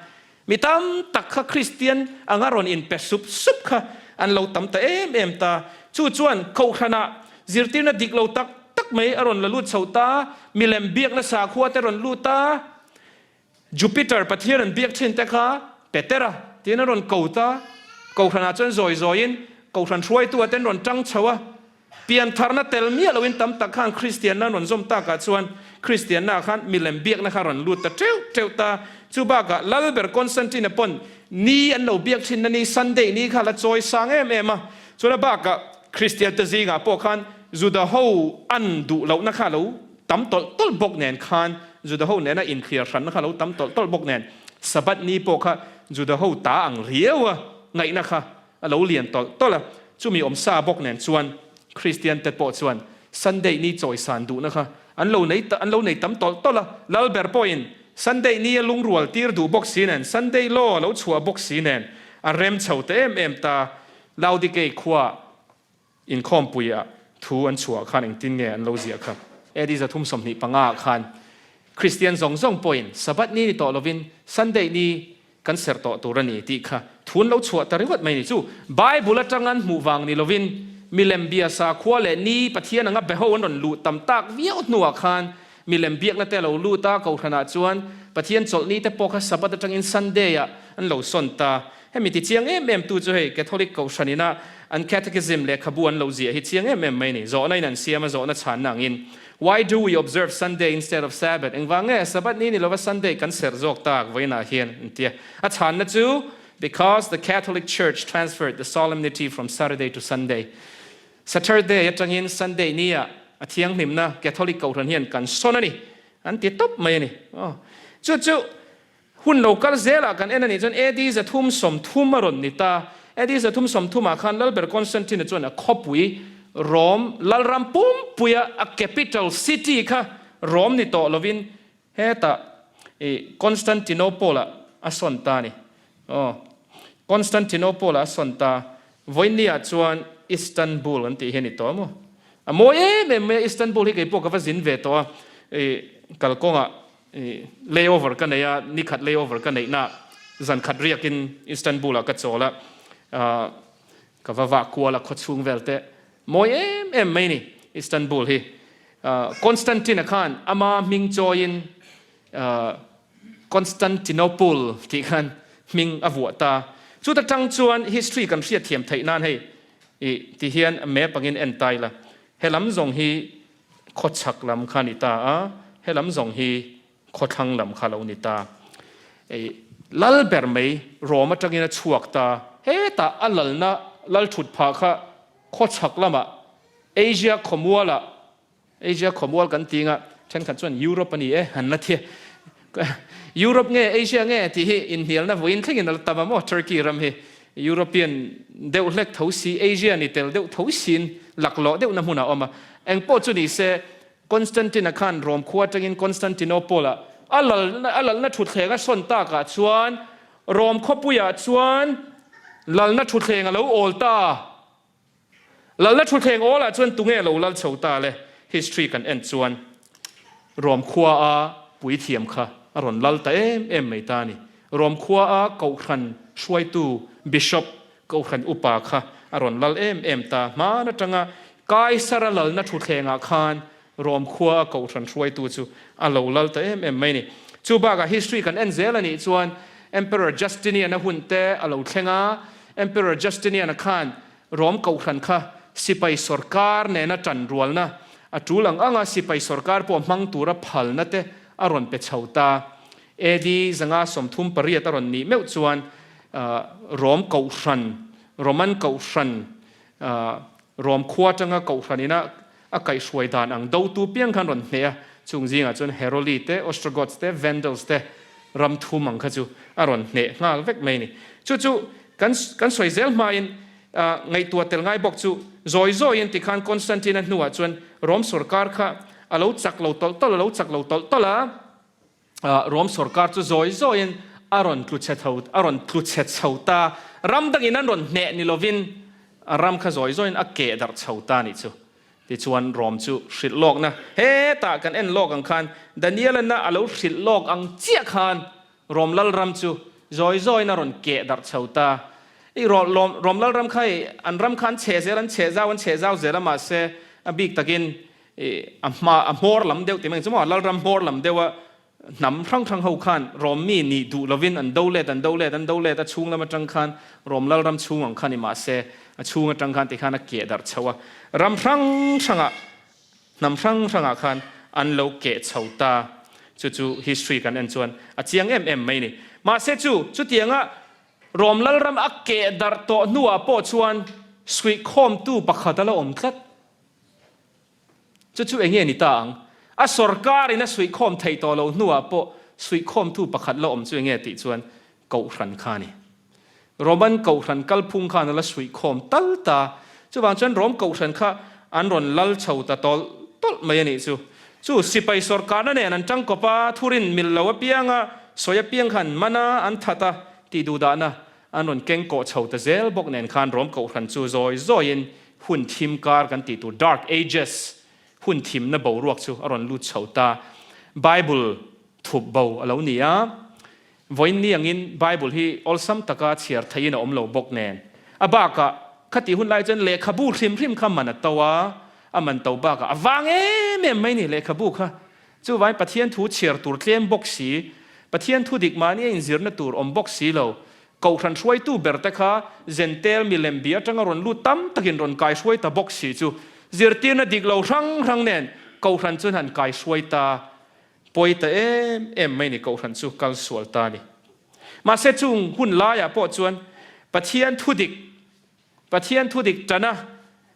mi tam tak kha Kristian anga rawn inpe sup sup kha an lo tam ta em em ta. Chu chuan Kohhranah zirtirna dik lo tak tak mai a rawn la lut chho ta, milem biakna sakhua te rawn lut ta, Jupiter pathian an biak thin te kha Petera tiin a rawn ko ta. Kohhranah chuan zawi zawiin Kohhran hruaitu ah ten rawn tang chho a. Piantharna tel miah loin tam tak khan Kristianna an rawn zawm takah chuan Kristianna ah khan milem biakna kha a rawn lut ta teuh teuh ta. Chu bakah Lalber Constantine-a pawn ni an lo biak thinna ni Sunday ni kha a la chawi sang em em a. Chuan a bakah Kristiante zingah pawh khan Juda ho an duh lohna kha a lo Tam tawlh tawlh bawk nen khan Juda ho nena inthliar hranna kha lo tam tawlh tawlh bawk nen Sabbath ni pawh kha Juda ho ta ang riau a ngaihna kha a lo lian tawlh tawlh a, chumi awmsa bawk nen chuan Kristian te pawh chuan Sunday ni chawisan duhna kha an lo nei an lo nei tam tawlh tawlh a, Lalber pawhin Sunday ni a lungrual tir duh bawk si nen Sunday law a lo chhuah bawk si nen a rem chho ta em em ta Laodikei khua Inkhawmpuiah thu an chhuah khan engtin nge an lo ziah kha? AD 325 ah khan. Kristian zawng zawng pawhin Sabbath ni ni tawh lovin Sunday ni kan serh tawh tur a ni tih kha thu an lo chhuah ta ringawt mai ni. Chu Bible atang an hmuh vang ni lovin milem bia sakhua leh ni Pathian anga beho an rawn luh tam tak viau hnuah khan milem biakna te a lo lut a, Kohhranah chuan Pathian chawlhni te pawh kha Sabbath atangin Sunday ah an lo sawn ta. Hemi ti chiang em em tu chu hei Catholic Kohhran ina an Catechism lehkhabu an lo ziah hi chiang em em mai ni. Zawhna in an siam a, zawhna chhanna angin Why do we observe Sunday instead of Sabbath? Engvang nge Sabbath ni ni lova Sunday kan serh zawk tak vawiinah hian an ti a. A chhanna chu Because the Catholic Church transferred the solemnity from Saturday to Sunday. Saturday atangin Sunday nia a thianghlimna Catholic Kohhran hian kan sawn a ni an ti tawp mai a ni. Chu chu Hun lo kal zelah kan en a nih chuan AD 330 a rawn ni ta. AD 330 ah khan Lalber Constantine-a chuan a khawpui Rome, Lalram pumpuia a capital city kha Rome ni tawh lovin hetah i Constantinople-ah a sawn ta a ni. Aw, Constantinople-ah a sawn ta. Vawiinniah chuan Istanbul an tih hi a ni tawh maw? A mawi em em mai a, Istanbul hi kei pawh ka va zin ve tawh a, i kalkawngah Layover ka nei a, nikhat layover ka neihna zan khat riakin Istanbul ah ka chawl a, ka va vah kual a khawchhung vel te mawi em em mai ni Istanbul hi. Constantine-a khan ama hming chawiin Constantinople tih khan hming a vuah ta. Chuta tang chuan history kan hriatthiam theih nan hei ti hian map angin en ta ila, helam zawng hi Khawchhak lam kha ni ta a, helam zawng hi khawthlang lam kha lo ni ta. Ei, lal ber mai Rom atangin a chhuak ta. Hetah a lalna lal thut phah kha khawchhak lamah Asia khawmualah, Asia khawmual kan ti anga thenkhat chuan Europe a ni e han la thi. Europe nge Asia nge tih hi inhnialna vawiin thlengin a la tam a maw Turkey ram hi European deuh hlek tho si Asia ni tel deuh tho siin laklawh deuhna hmunah a awm a. Engpawh chu ni se Constantine-a khan Rome khua atangin Constantinople-ah a lalna a lalna thutthleng a sawn takah chuan Rome khawpuiah chuan lalna thutthleng a lo awl ta. Lalna thutthleng awlah chuan tunge lo lal chho ta le? History kan en chuan Rom khua a puithiam kha a rawn lal ta em em mai ta a ni. Rom khua a kohhran hruaitu Bishop, kohhran upa kha a rawn lal em em ta. Hman atanga Kaisara lalna thutthlengah khan Rom khua a kohhran hruaitu chu a lo lal ta em em mai a ni. Chu bakah history kan en zel a nih chuan Emperor Justinian-a hun te a lo thleng a, Emperor Justinian-a khan Rom kohhran kha sipai sawrkar nena tan rualna a tul ang anga sipai sawrkar pawh hmang tura phalna te a rawn pe chho ta. AD 538 a rawn nih meuh chuan Rom kohhran, Roman kohhran, Rom khua atanga kohhran ina a kaihhruai dan ang dotu piang khan rawn hneh a, chung zingah chuan Heroli te, Ostrogoths te, Vandals te ram thum ang kha chu a rawn hneh nghal vek mai a ni. Chu chu kan kan sawi zel hmain ngaihtuah tel ngai bawk chu zawi zawiin tikhan Constantine-a hnuah chuan Rom sorkar kha a lo chak lo tawlh tawlh a lo chak lo tawlh tawlh a, Rom sorkar chu zawi zawiin a rawn tlu chhe tho, a rawn tlu chhe chho ta. Ram dangin an rawn hneh ni lovin a ram kha zawi zawiin a keh darh chho ta a nih chu. Tichuan Rom chu hrilh lawkna hetah kan en lawk ang khan Daniel-a a lo hrilh lawk ang chiah khan Rom lalram chu zawi zawiin a rawn keh darh chho ta. I Rom lalram kha i an ram kha an chhe zel, an chhe zau, an chhe zau zel a mahse a bik takin I a hma a hmawr lam deuh tih mai ang chu maw, Lalram hmawr lam deuha hnam hrang hrang ho khan Rom mi nih duh lovin an do let, an do let, an do let a chhung lam atang khan Rom Lalram chhung ang kha ni mahse a chhung atang khan tikhan a keh darh chho a, ram hrang hrangah hnam hrang hrangah khan an lo keh chho ta. Chu chu history kan en chuan a chiang em em mai ni. Mahse chu chutianga Rom Lalram a keh darh tawh hnuah pawh chuan suihkhawmtu pakhat a la awm tlat. Chu chu enge ni ta ang? A sawrkarin a suihkhawm theih tawh loh hnuah pawh suihkhawmtu pakhat la awm chu enge tih chuan Kohhran kha a ni. Roman Kohhran kalphung khan a la suihkhawm tal ta. Chuvang chuan Rom Kohhran kha an rawn lal chho ta tawlh tawlh mai a nih chu. Chu sipai sawrkarna nen an tangkawp a, thurin mil lo apianga sawi apiang khan man a, an that a tih duhdahna an rawn keng kawh chho ta zel bawk nen khan Rom Kohhran chu zawi zawiin hun thim kar kan tih tur Dark Ages, hun thimna boruak chu a rawn lut chho ta. Bible thup bo a lo ni a. Vawiin ni angin Bible hi awlsam taka chhiar theihin a awm lo bawk nen. A bakah, khatih hun lai chuan lehkhabu hrim hrim kha man a to a, a man to bakah a vang em em mai ni lehkhabu kha. Chuvangin Pathian thu chhiar tur tlem bawk si, Pathian thu dik mahni a inzirna tur awm bawk si lo, Kohhran hruaitu ber te kha Zentel milem bia atanga rawn lut tam takin rawn kaihruai ta bawk si chu zirtirna dik lo hrang hrang nen Kohhran chuan han kaihruai ta pawi ta em em mai ni Kohhran chu kal sual ta ni. Mahse chung hun laiah pawh chuan Pathian thu dik Pathian thu dik tan a,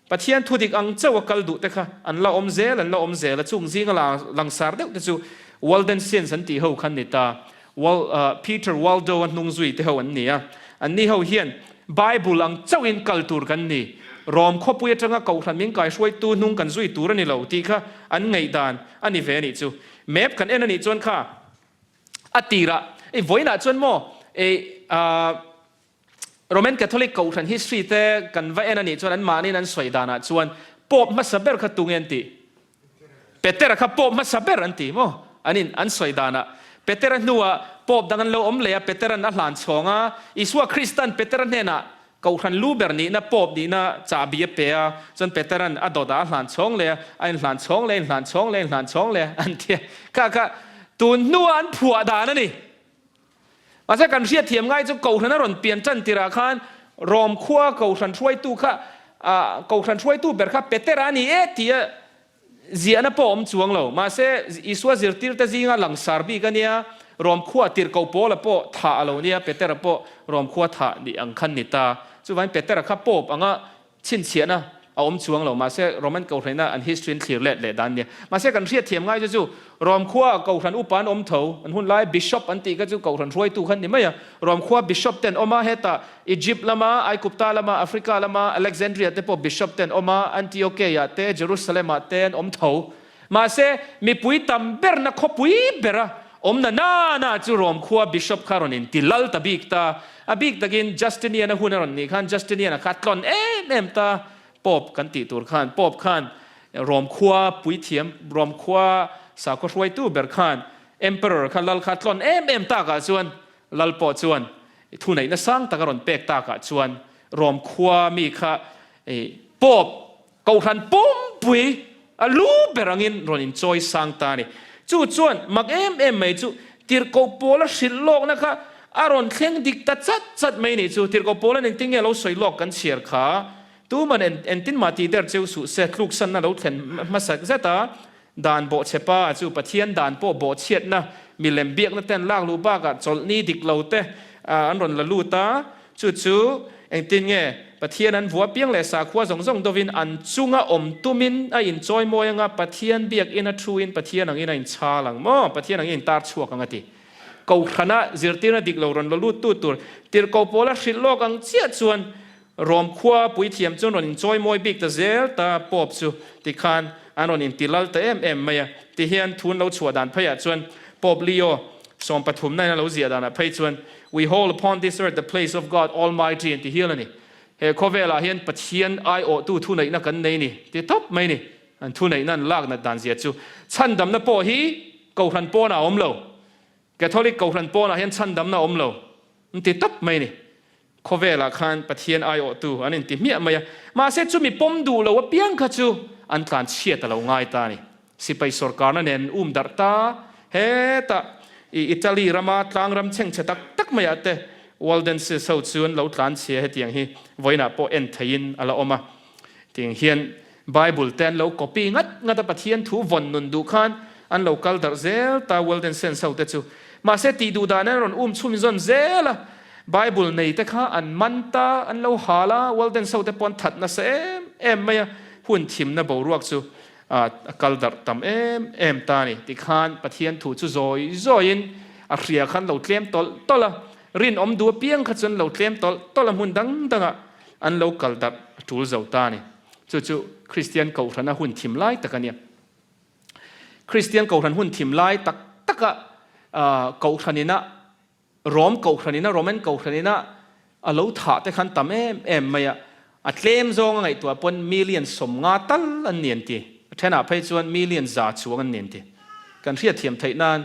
Pathian thu dik ang chauh a kal duh te kha an la awm zel, an la awm zel a, chung zinga langsar deuh te chu Waldensians an tih ho khan ni ta. Wal, Peter Waldo a hnung zui te ho an ni a, an ni ho hian Bible ang chauhin kal tur kan ni, Rom khawpui atanga Kohhran min kaihruaitu hnung kan zui tur a ni lo tih kha an ngaihdan a ni ve a nih chu. Map kan en a nih chuan kha a tirah, ei vawiinah chuan maw, ei, Roman Catholic Kohhran history te kan va en a nih chuan an mahniin an sawi danah chuan Pope hmasa ber kha tunge an tih? Petera kha Pope hmasa ber an ti maw? An in an sawi danah Petera hnuah Pope dang an lo awm leh a, Peteran a hlan chhawng a, Isua Kristan Petera hnenah Kohhran lu ber nihna Pope nihna chahbi a pe a, chuan Peteran a dawtah a hlan chhawng leh a, a inhlan chhawng leh a inhlan chhawng leh a inhlan chhawng leh a an ti a. Kha kha tun hnua an phuah dan a ni. Mahse kan hriatthiam ngai chu Kohhran a rawn pian tan tirah khan Rom khua Kohhran hruaitu kha Kohhran hruaitu ber kha Petera a ni e tia ziahna pawh a awm chuang lo. Mahse Isua zirtirte zinga langsar bik a nia, Rom khua tirhkoh Paula pawh thah a lo nia, Petera pawh Rom khua thah nih ang khan ni ta. Chuvangin Petera kha Pope anga Chhinchhiahna a awm chuang lo, mahse Roman Kohhranina an history an thlir let leh dan nia. Mahse kan hriatthiam ngai chu chu Rom khua Kohhran upa an awm tho, an hun lai Bishop an tih kha chu Kohhran hruaitu khan ni mai a. Rom khua Bishop te an awm a, hetah Egypt lama, Aigupta lama, Africa lama, Alexandria te pawh Bishop te an awm a, Antiokeia te, Jerusalem ah te an awm tho. Mahse mipui tam berna khawpui bera awmna na na chu Rom khua Bishop kha rawn inti lal ta bik ta. A bik takin Justinian-a hun a rawn nih khan Justinian-a kha a tlawn em em ta. Pope kan tih tur khan Pope khan Rom khua puithiam, Rom khua sakhaw hruaitu ber khan Emperor kha lal kha a tlawn em em takah chuan lal pawh chuan thuneihna sang tak a rawn pek takah chuan Rom khua mi kha Pope Kohhran pumpui a lu ber angin rawn inchawi sang ta a ni. Chu chuan mak em em mai chu Tirhkoh Paula hrilh lawkna kha a rawn thleng dik ta chat chat mai ni chu. Tirhkoh Paula engtin nge lo sawi lawk kan chhiar kha tuman entin mah tih der cheu suh se tluksanna lo thlen hmasak zet a, Dan bawhchhe pa chu Pathian dan pawh bawhchhiatna, milem biakna te an lak luh bakah chawlhni dik lo te an rawn la lut a, chu chu engtin nge Pathian an vuah piang leh sakhua zawng zawng dovin an chunga awm tumin a inchawi mawi anga Pathian biakina thuin Pathian angin a inchhal ang maw? Pathian angin a intar chhuak ang a ti. Kohhrana zirtirna dik lo rawn la lut tu tur tirhkoh pawla hrilh lawk ang chiah chuan Rom khua puithiam chuan rawn inchawi mawi bik ta zel ta Pope chu tikhan an rawn inti lal ta em em mai a. Tihian thu an lo chhuah dan pheiah chuan Pope Leo sawmpathumna in a lo ziah danah phei chuan We hold upon this earth the place of God Almighty an ti hial a ni. He khawvelah hian Pathian aiawhtu thuneihna kan nei ni ti tawp mai ni. An thuneihna an lak nat dan zia chu chhandamna pawh hi Kohhran pawnah a awm lo. Catholic Kohhran pawnah hian chhandamna a awm lo an ti tawp mai ni. Khawvelah khan Pathian aiawhtu an inti hmiah mai a, mahse chumi pawm duh lo apiang kha chu an tlan chhiat a lo ngai ta a ni. Sipai sawrkarna nen an um darh ta, hetah i Italy rama tlang ram chhengchhe tak tak maiah te Waldenses ho chu an lo tlan chhia hetiang hi vawiinah pawh en theihin a la awm a. Tiang hian Bible te an lo copy ngat ngat a, Pathian thu vawn nun duh khan an lo kal darh zel ta Waldenses ho te chu. Mahse tih duh dan an rawn um chhun zawn zel a, Bible nei te kha an man ta, an lo hal a, Waldenses ho te pawh an that nasa em em mai a, hun thimna boruak chu a kal darh tam em em ta a ni. Tikhan Pathian thu chu zawi zawiin a hria khan lo tlem tawlh tawlh a, rinawm duh apiang kha chuan lo tlem tawlh tawlh a hmun dang dangah an lo kal darh a tul zo ta a ni. Chu chu Kristian Kohhrana hun thim lai tak a nia. Kristian Kohhran hun thim lai tak taka Kohhranina, Rom Kohhranina, Roman Kohhranina a lo thah te khan tam em em mai a. A tlem zawng a ngaihtuah pawn million 50 tal an ni an ti. A thenah phei chuan million 100 chuang an ni an ti. Kan hriatthiam theih nan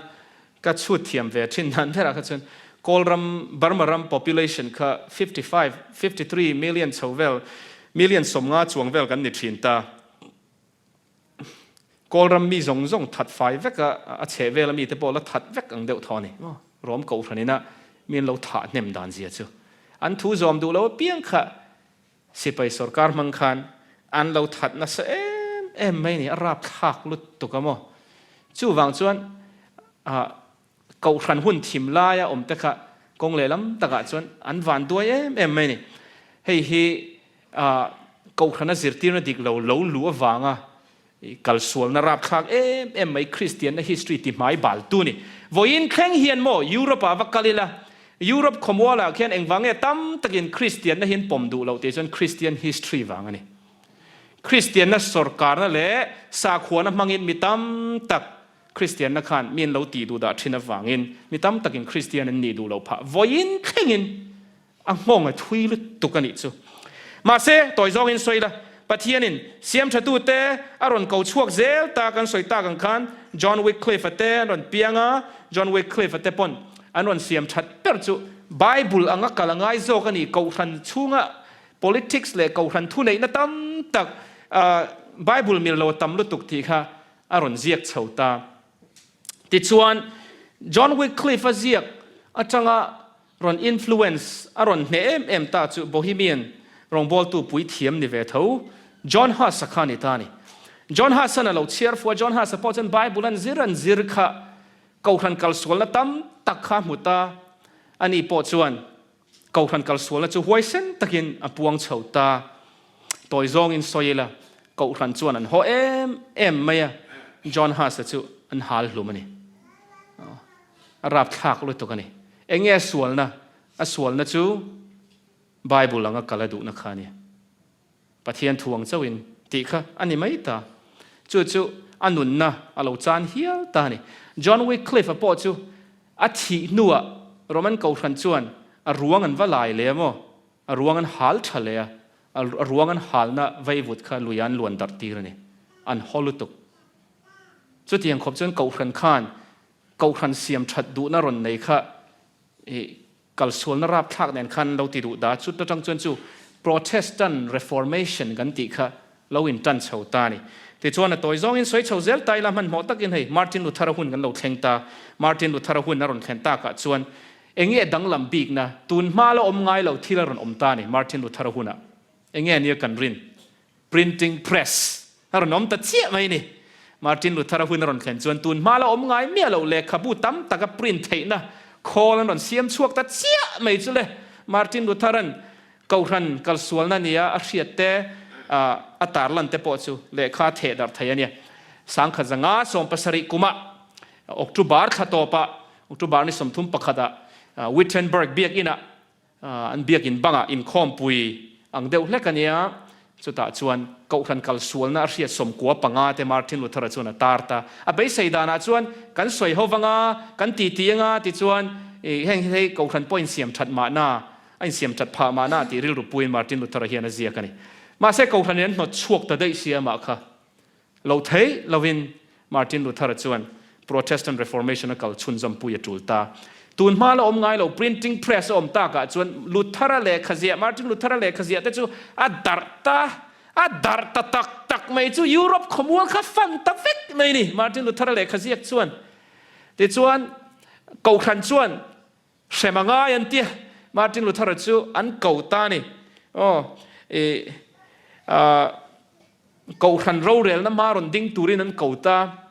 ka chhut thiam ve thin nan berah kha chuan Kawlram, Burma ram population kha 55, 53 million chho vel, million 50 chuang vel kan ni thin ta. Kawlram mi zawng zawng that fai vek a, a chheh vela mite pawh la that vek ang deuh thaw a ni. Rom Kohhran ina mi an lo thah hnem dan zia chu an thu zawm duh lo apiang kha Sipai sorkar hmang khan an lo that nasa em em mai ni, a rapthlak lutuk a maw. Chuvang chuan Kohhran hun thim laia awm te kha kawng lehlam takah chuan an van duai em em mai ni. Hei hi Kohhrana zirtirna dik lo lo luh avanga Kalsualna rapthlak em em mai Kristianna history ti hmai bal tu ni. Vawiin thleng hian maw Europe ah va kal ila, Europe khawmual ah khian engvang nge tam takin Kristianna hi an pawm duh loh tih chuan Kristian history vang a ni. Kristianna sawrkarna leh sakhuana hmangin mi tam tak Kristianna khan mi an lo tih duh dah thin avangin mi tam takin Kristian an nih duh loh phah. Vawiin thlengin A nghawng a thui lutuk a nih chu. Mahse, tawi zawngin sawi la, Pathianin siamthatute a rawn ko chhuak zel ta kan sawi tak ang khan John Wycliffe-a te an rawn piang a, John Wycliffe-a te pawn an rawn siam that ber chu Bible anga kal a ngai zawk a ni, Kohhran chhunga politics leh Kohhran thuneihna tam tak Bible mil lo a tam lutuk tih kha a rawn ziak chho ta. Tichuan, John Wycliffe-a ziak atanga Rawn influence a rawn hneh em em ta chu Bohemian rawngbawltu puithiam ni ve tho John Huss-a kha a ni ta a ni. John Huss-a'n a lo chhiar fuh a, John Huss-a pawh chuan Bible an zir an zir kha Kohhran kalsualna tam tak kha a hmu ta. Ani pawh chuan Kohhran kalsualna chu huaisen takin a puang chho ta. Tawi zawngin sawi ila, Kohhran chuan an haw em em mai a, John Huss-a chu an hal hlum a ni. A rapthlak lutuk a ni. Eng nge a sualna? A sualna chu Bible anga kal a duhna kha a ni. Pathian thu ang chauhin tih kha a ni mai ta. Chu chu a nunna a lo chan hial ta a ni. John Wycliffe-a pawh chu a thih hnuah Roman Kohhran chuan a ruang an va lai leh a maw? A ruang an hal tha leh a, a ruang an halna vaivut kha lui ah an luan darh tir a ni. An haw lutuk. Chutiang khawp chuan Kohhran khan Kohhran siam that duhna rawn nei kha i kalsualna rapthlak nen khan lo ti duh da. Chut atang chuan chu Protestant Reformation kan tih kha lo in tan chho ta a ni. Tichuan a tawi zawngin sawi chho zel ta ila hmanhmawh takin hei Martin Luther-a hun kan lo thleng ta. Martin Luther-a hun a rawn thlen takah chuan enge danglam bikna tun hma la awm ngai lo thil a rawn awm ta a ni Martin Luther-a hunah. Enge ania kan rin? Printing press a rawn awm ta chiah mai ni. Martin Luther-a hun a rawn thlen chuan tun hma la awm ngai miah loh lehkhabu tam taka print theihna khawl an rawn siam chhuak ta chiah mai chu le. Martin Luther-a'n Kohhran kalsualna nia a hriat te, a tarlan te pawh chu lehkha theh darh thei a nia. 1570 kumah October thla tawpah, October ni 31 ah Wittenberg biakinah An biakin bangah inkhawmpui ang deuh hlek a nia, chutah chuan Kohhran kalsualna a hriat 95 te Martin Luther-a chuan a tar ta. A beisei danah chuan kan sawi ho vanga, kan titi anga tichuan heng hi hei Kohhran pawh a insiam that mahna, a insiam that phah mahna tih rilru puiin Martin Luther-a hian a ziak a ni. Mahse Kohhranin an hnawt chhuak ta daih si amah kha. Lo thei lovin Martin Luther-a chuan Protestant Reformation a kal chhunzawmpui a tul ta. Tun hma la awm ngai lo printing press a awm takah chuan Luther-a lehkha ziah, Martin Luther-a lehkha ziah te chu a darh ta, a darh ta tak tak mai chu Europe khawmual kha fan ta vek mai ni Martin Luther-a lehkha ziak chuan. Tichuan Kohhran chuan Hrem a ngai an tia Martin Luther-a chu an ko ta a ni. Aw, i, ah, Kohhran rorelna hma rawn ding turin an ko ta.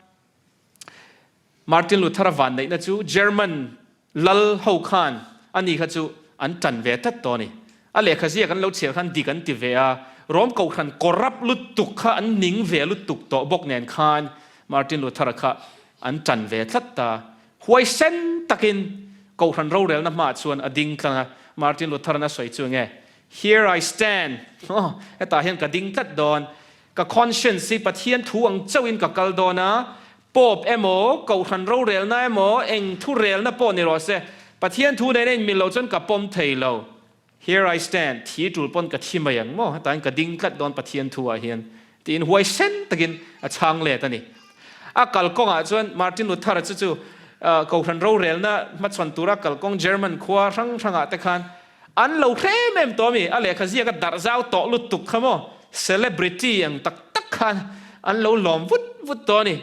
Martin Luther-a vanneihna chu German lal ho khan ani kha chu an tan ve tlat tawh a ni. A lehkha ziak an lo chhiar khan dik an ti ve a, Rom Kohhran corrupt lutuk kha an ning ve lutuk tawh bawk nen khan Martin Luther-a kha an tan ve tlat ta. Huaisen takin Kohhran rorelna hmaah chuan a ding tlang a, Martin Luther-a'n a sawi chu enge, Here I stand, aw, hetah hian ka ding tlat dawn, ka conscience hi Pathian thu ang chauhin ka kal dawn a, Pope emaw, Kohhran rorelna emaw, eng thurelna pawh ni rawh se, Pathian thu nena inmil lo chuan ka pawm thei lo. Here I stand, thi tul pawn ka thi mai ang maw, hetah hian ka ding tlat dawn Pathian thu ah hian, tiin huaisen takin a chhang let a ni. A kalkawngah chuan Martin Luther-a chu chu Kohhran rorelna hmachhawn tura kalkawng German khua hrang hrangah te khan an lo hrem em tawh a mi? A lehkha ziak a darh zau tawh lutuk kha maw? Celebrity ang tak tak khan an lo lawm vut vut tawh a ni.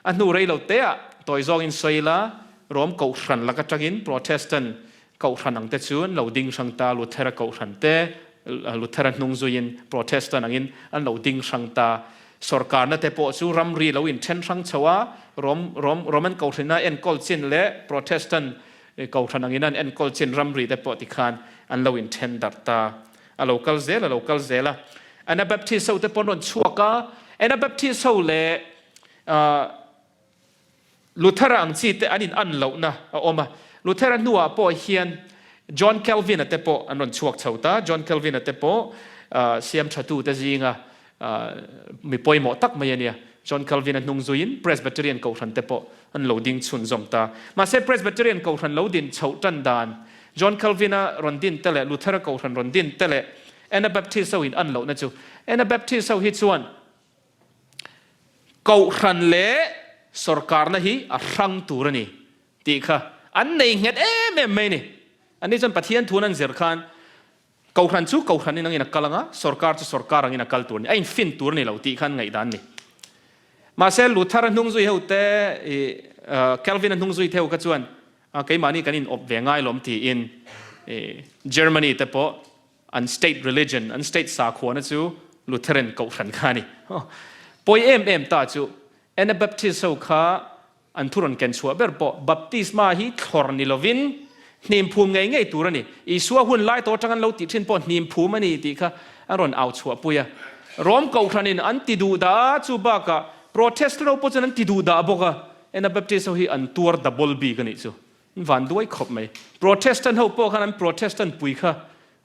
A hnu rei lo teah tawi zawngin sawi ila, Rom Kohhran lak atangin Protestant Kohhran ang te chu an lo ding hrang ta, Luthera Kohhran te, Luthera hnung zuiin Protestant angin an lo ding hrang ta. Sorkarna te pawh chu ramri lo inthen hrang chho a, Rom, Rom, Roman Kohhrana enkawl chin leh Protestant Kohhran angin an enkawl chin ramri te pawh tikhan an lo inthen darh ta. A lo kal zel, a lo kal zel a. Anabaptist ho te pawh an rawn chhuak a, Anabaptist ho leh Luthera ang chi te an in an lohna a awm a. Luthera hnuah pawh hian John Calvin-a te pawh an rawn chhuak chho ta. John Calvin-a te pawh siam thatu te zinga mi pawimawh tak mai a nia. John Calvin-a hnung zuiin Presbyterian Kohhran te pawh an lo ding chhunzawm ta. Mahse Presbyterian Kohhran lo din chhoh tan dan, John Calvin-a rawn din te leh Luthera Kohhran rawn din te leh Anabaptist ho in an lohna chu Anabaptist ho hi chuan Kohhran leh sorkarna hi a hrang tur a ni tih kha an nei nghet em em mai a ni. Anni chuan Pathian thuan an zir khan Kohhran chu Kohhran in angin a kal anga, sorkar chu sorkar angin a kal tur a ni, a infin tur a ni lo tih kha an ngaihdan a ni. Mahse Luther-a hnung zui ho te, Calvin-a hnung zui te ho kha chuan keimahni kan inawp ve ngai lawm tiin Germany te pawh An state religion, an state sakhuana chu Lutheran kohhran kha a ni. Pawi em em ta chu Anabaptist ho kha an thu rawn ken chhuah ber pawh baptisma hi thlawr ni lovin hnim phum ngei ngei tur a ni. Isua hun lai tawh atang an lo tih thin pawh hnim phum a ni tih kha an rawn au chhuah pui a. Rom kohhranin an ti duh dah a, chu bakah Protestant ho pawh chuan an ti duh dah bawk a. Anabaptist ho hi an tuar double bik a nih chu. An van duai khawp mai. Protestant ho pawh khan an Protestant pui kha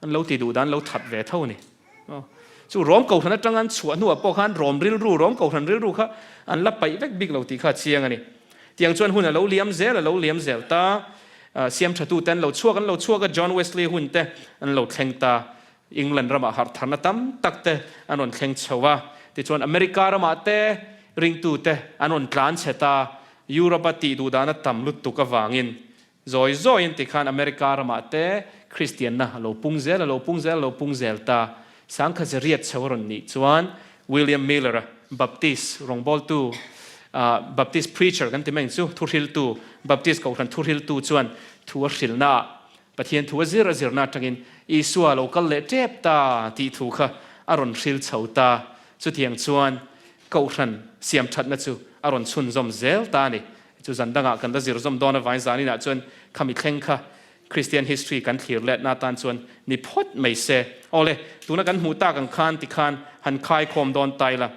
an lo ti duh dan lo that ve tho a ni. Chu Rom Kohhran atang an chhuah hnuah pawh khan Rom rilru, Rom Kohhran rilru kha an la paih vek bik lo tih kha a chiang a ni. Tiang chuan hun a lo liam zel, a lo liam zel ta. Siam thatu te an lo chhuak, an lo chhuak a, John Wesley hun te an lo thleng ta. England ramah harh tharna tam tak te an rawn thleng chho a, tichuan America ramah te ringtu te an rawn tlan chhe ta. Europe-a tih duh dana tam lutuk avangin zawi zawiin tikhan America ramah te Kristianna a lo pung zel, a lo pung zel, a lo pung zel ta. Sangkhat riat chho a rawn nih chuan William Miller-a Baptist rawngbawltu, Baptist preacher kan ti mai ang chu, thuhriltu, Baptist kohhran thuhriltu chuan thu a hrilhnaah Pathian thu a zir a zirna atangin Isua a lo kal leh tep ta tih thu kha a rawn hril chho ta. Chutiang chuan Kohhran siam thatna chu a rawn chhunzawm zel ta a ni. Chu zan dangah kan la zir zawm dawn avangin zaninah chuan khami thleng kha Christian history kan thlir letna atan chuan ni phawt mai se. Awle, tuna kan hmuh tak ang khan tikhan han khaikhawm dawn ta ila.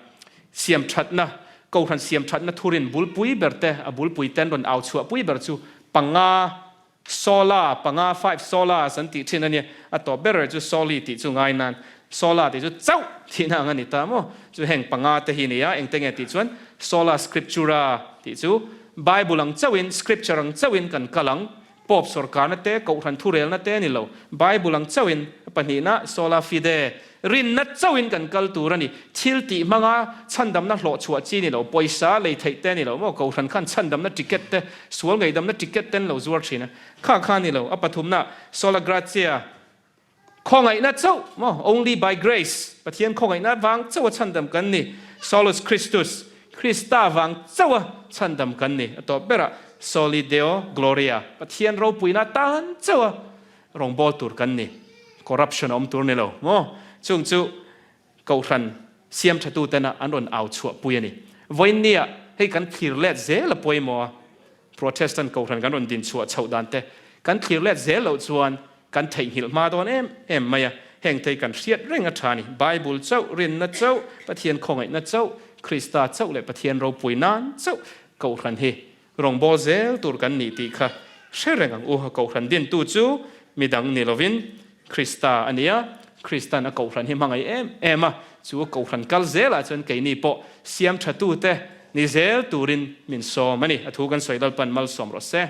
Siam thatna, Kohhran siam thatna thurin bulpui ber te, a bulpui ten rawn au chhuahpui ber chu panga Sola, panga, five solas an tih thin a nia, a tawp ber ber chu soli tih chu ngai nan sola tih chu chauh thihna ang a ni ta maw? Chu heng panga te hi a ni a, engte nge tih chuan sola scriptura tih chu Bible ang chauhin, scripture ang chauhin kan kal ang, Pope sawrkarna te, Kohhran thurelna te a ni lo, Bible ang chauhin, a pahnihna sola fide, rinna chauhin kan kal tur a ni, thil tih hmanga chhandamna hlawh chhuah chi ni lo, pawisa lei theih te a ni lo maw, Kohhran khan chhandamna ticket te Sual ngaihdamna ticket ten lo zuar thin a, kha kha ni lo, a pathumna sola gratia, khawngaihna chauh maw, only by grace, Pathian khawngaihna vang chauh a chhandam kan ni, solus Christus, Krista vang chauh a chhandam kan ni, a tawp berah soli Deo gloria, Pathian ropuina tan chauh a rawngbâwl tur kan ni, corruption a awm tur ni lo maw, chung chu Kohhran siam thatu tena an rawn au chhuah pui a ni. Vawiinnia hei kan thlir let zel a pawimawh a, Protestant Kohhran kan rawn din chhuah chhoh dan te kan thlir let zel loh chuan kan theihnghilh hma dawn em em mai a, heng te hi kan hriat reng a tha a ni. Bible chauh, rinna chauh, Pathian khawngaihna chauh, Krista chauh leh Pathian ropui nan chauh Kohhran hi Rawngbâwl zêl tûr kan nih tih kha hre reng ang u. A kohhran dintu chu mi dang ni lovin Krista a ni a, Kristan a kohhran hi hmangaih êm êm a, chu a kohhran kal zêlah chuan keini pawh siam ṭhatute ni zêl tûrin min sâwm a ni. A thu kan sawi Lalpan malsâwm rawh se.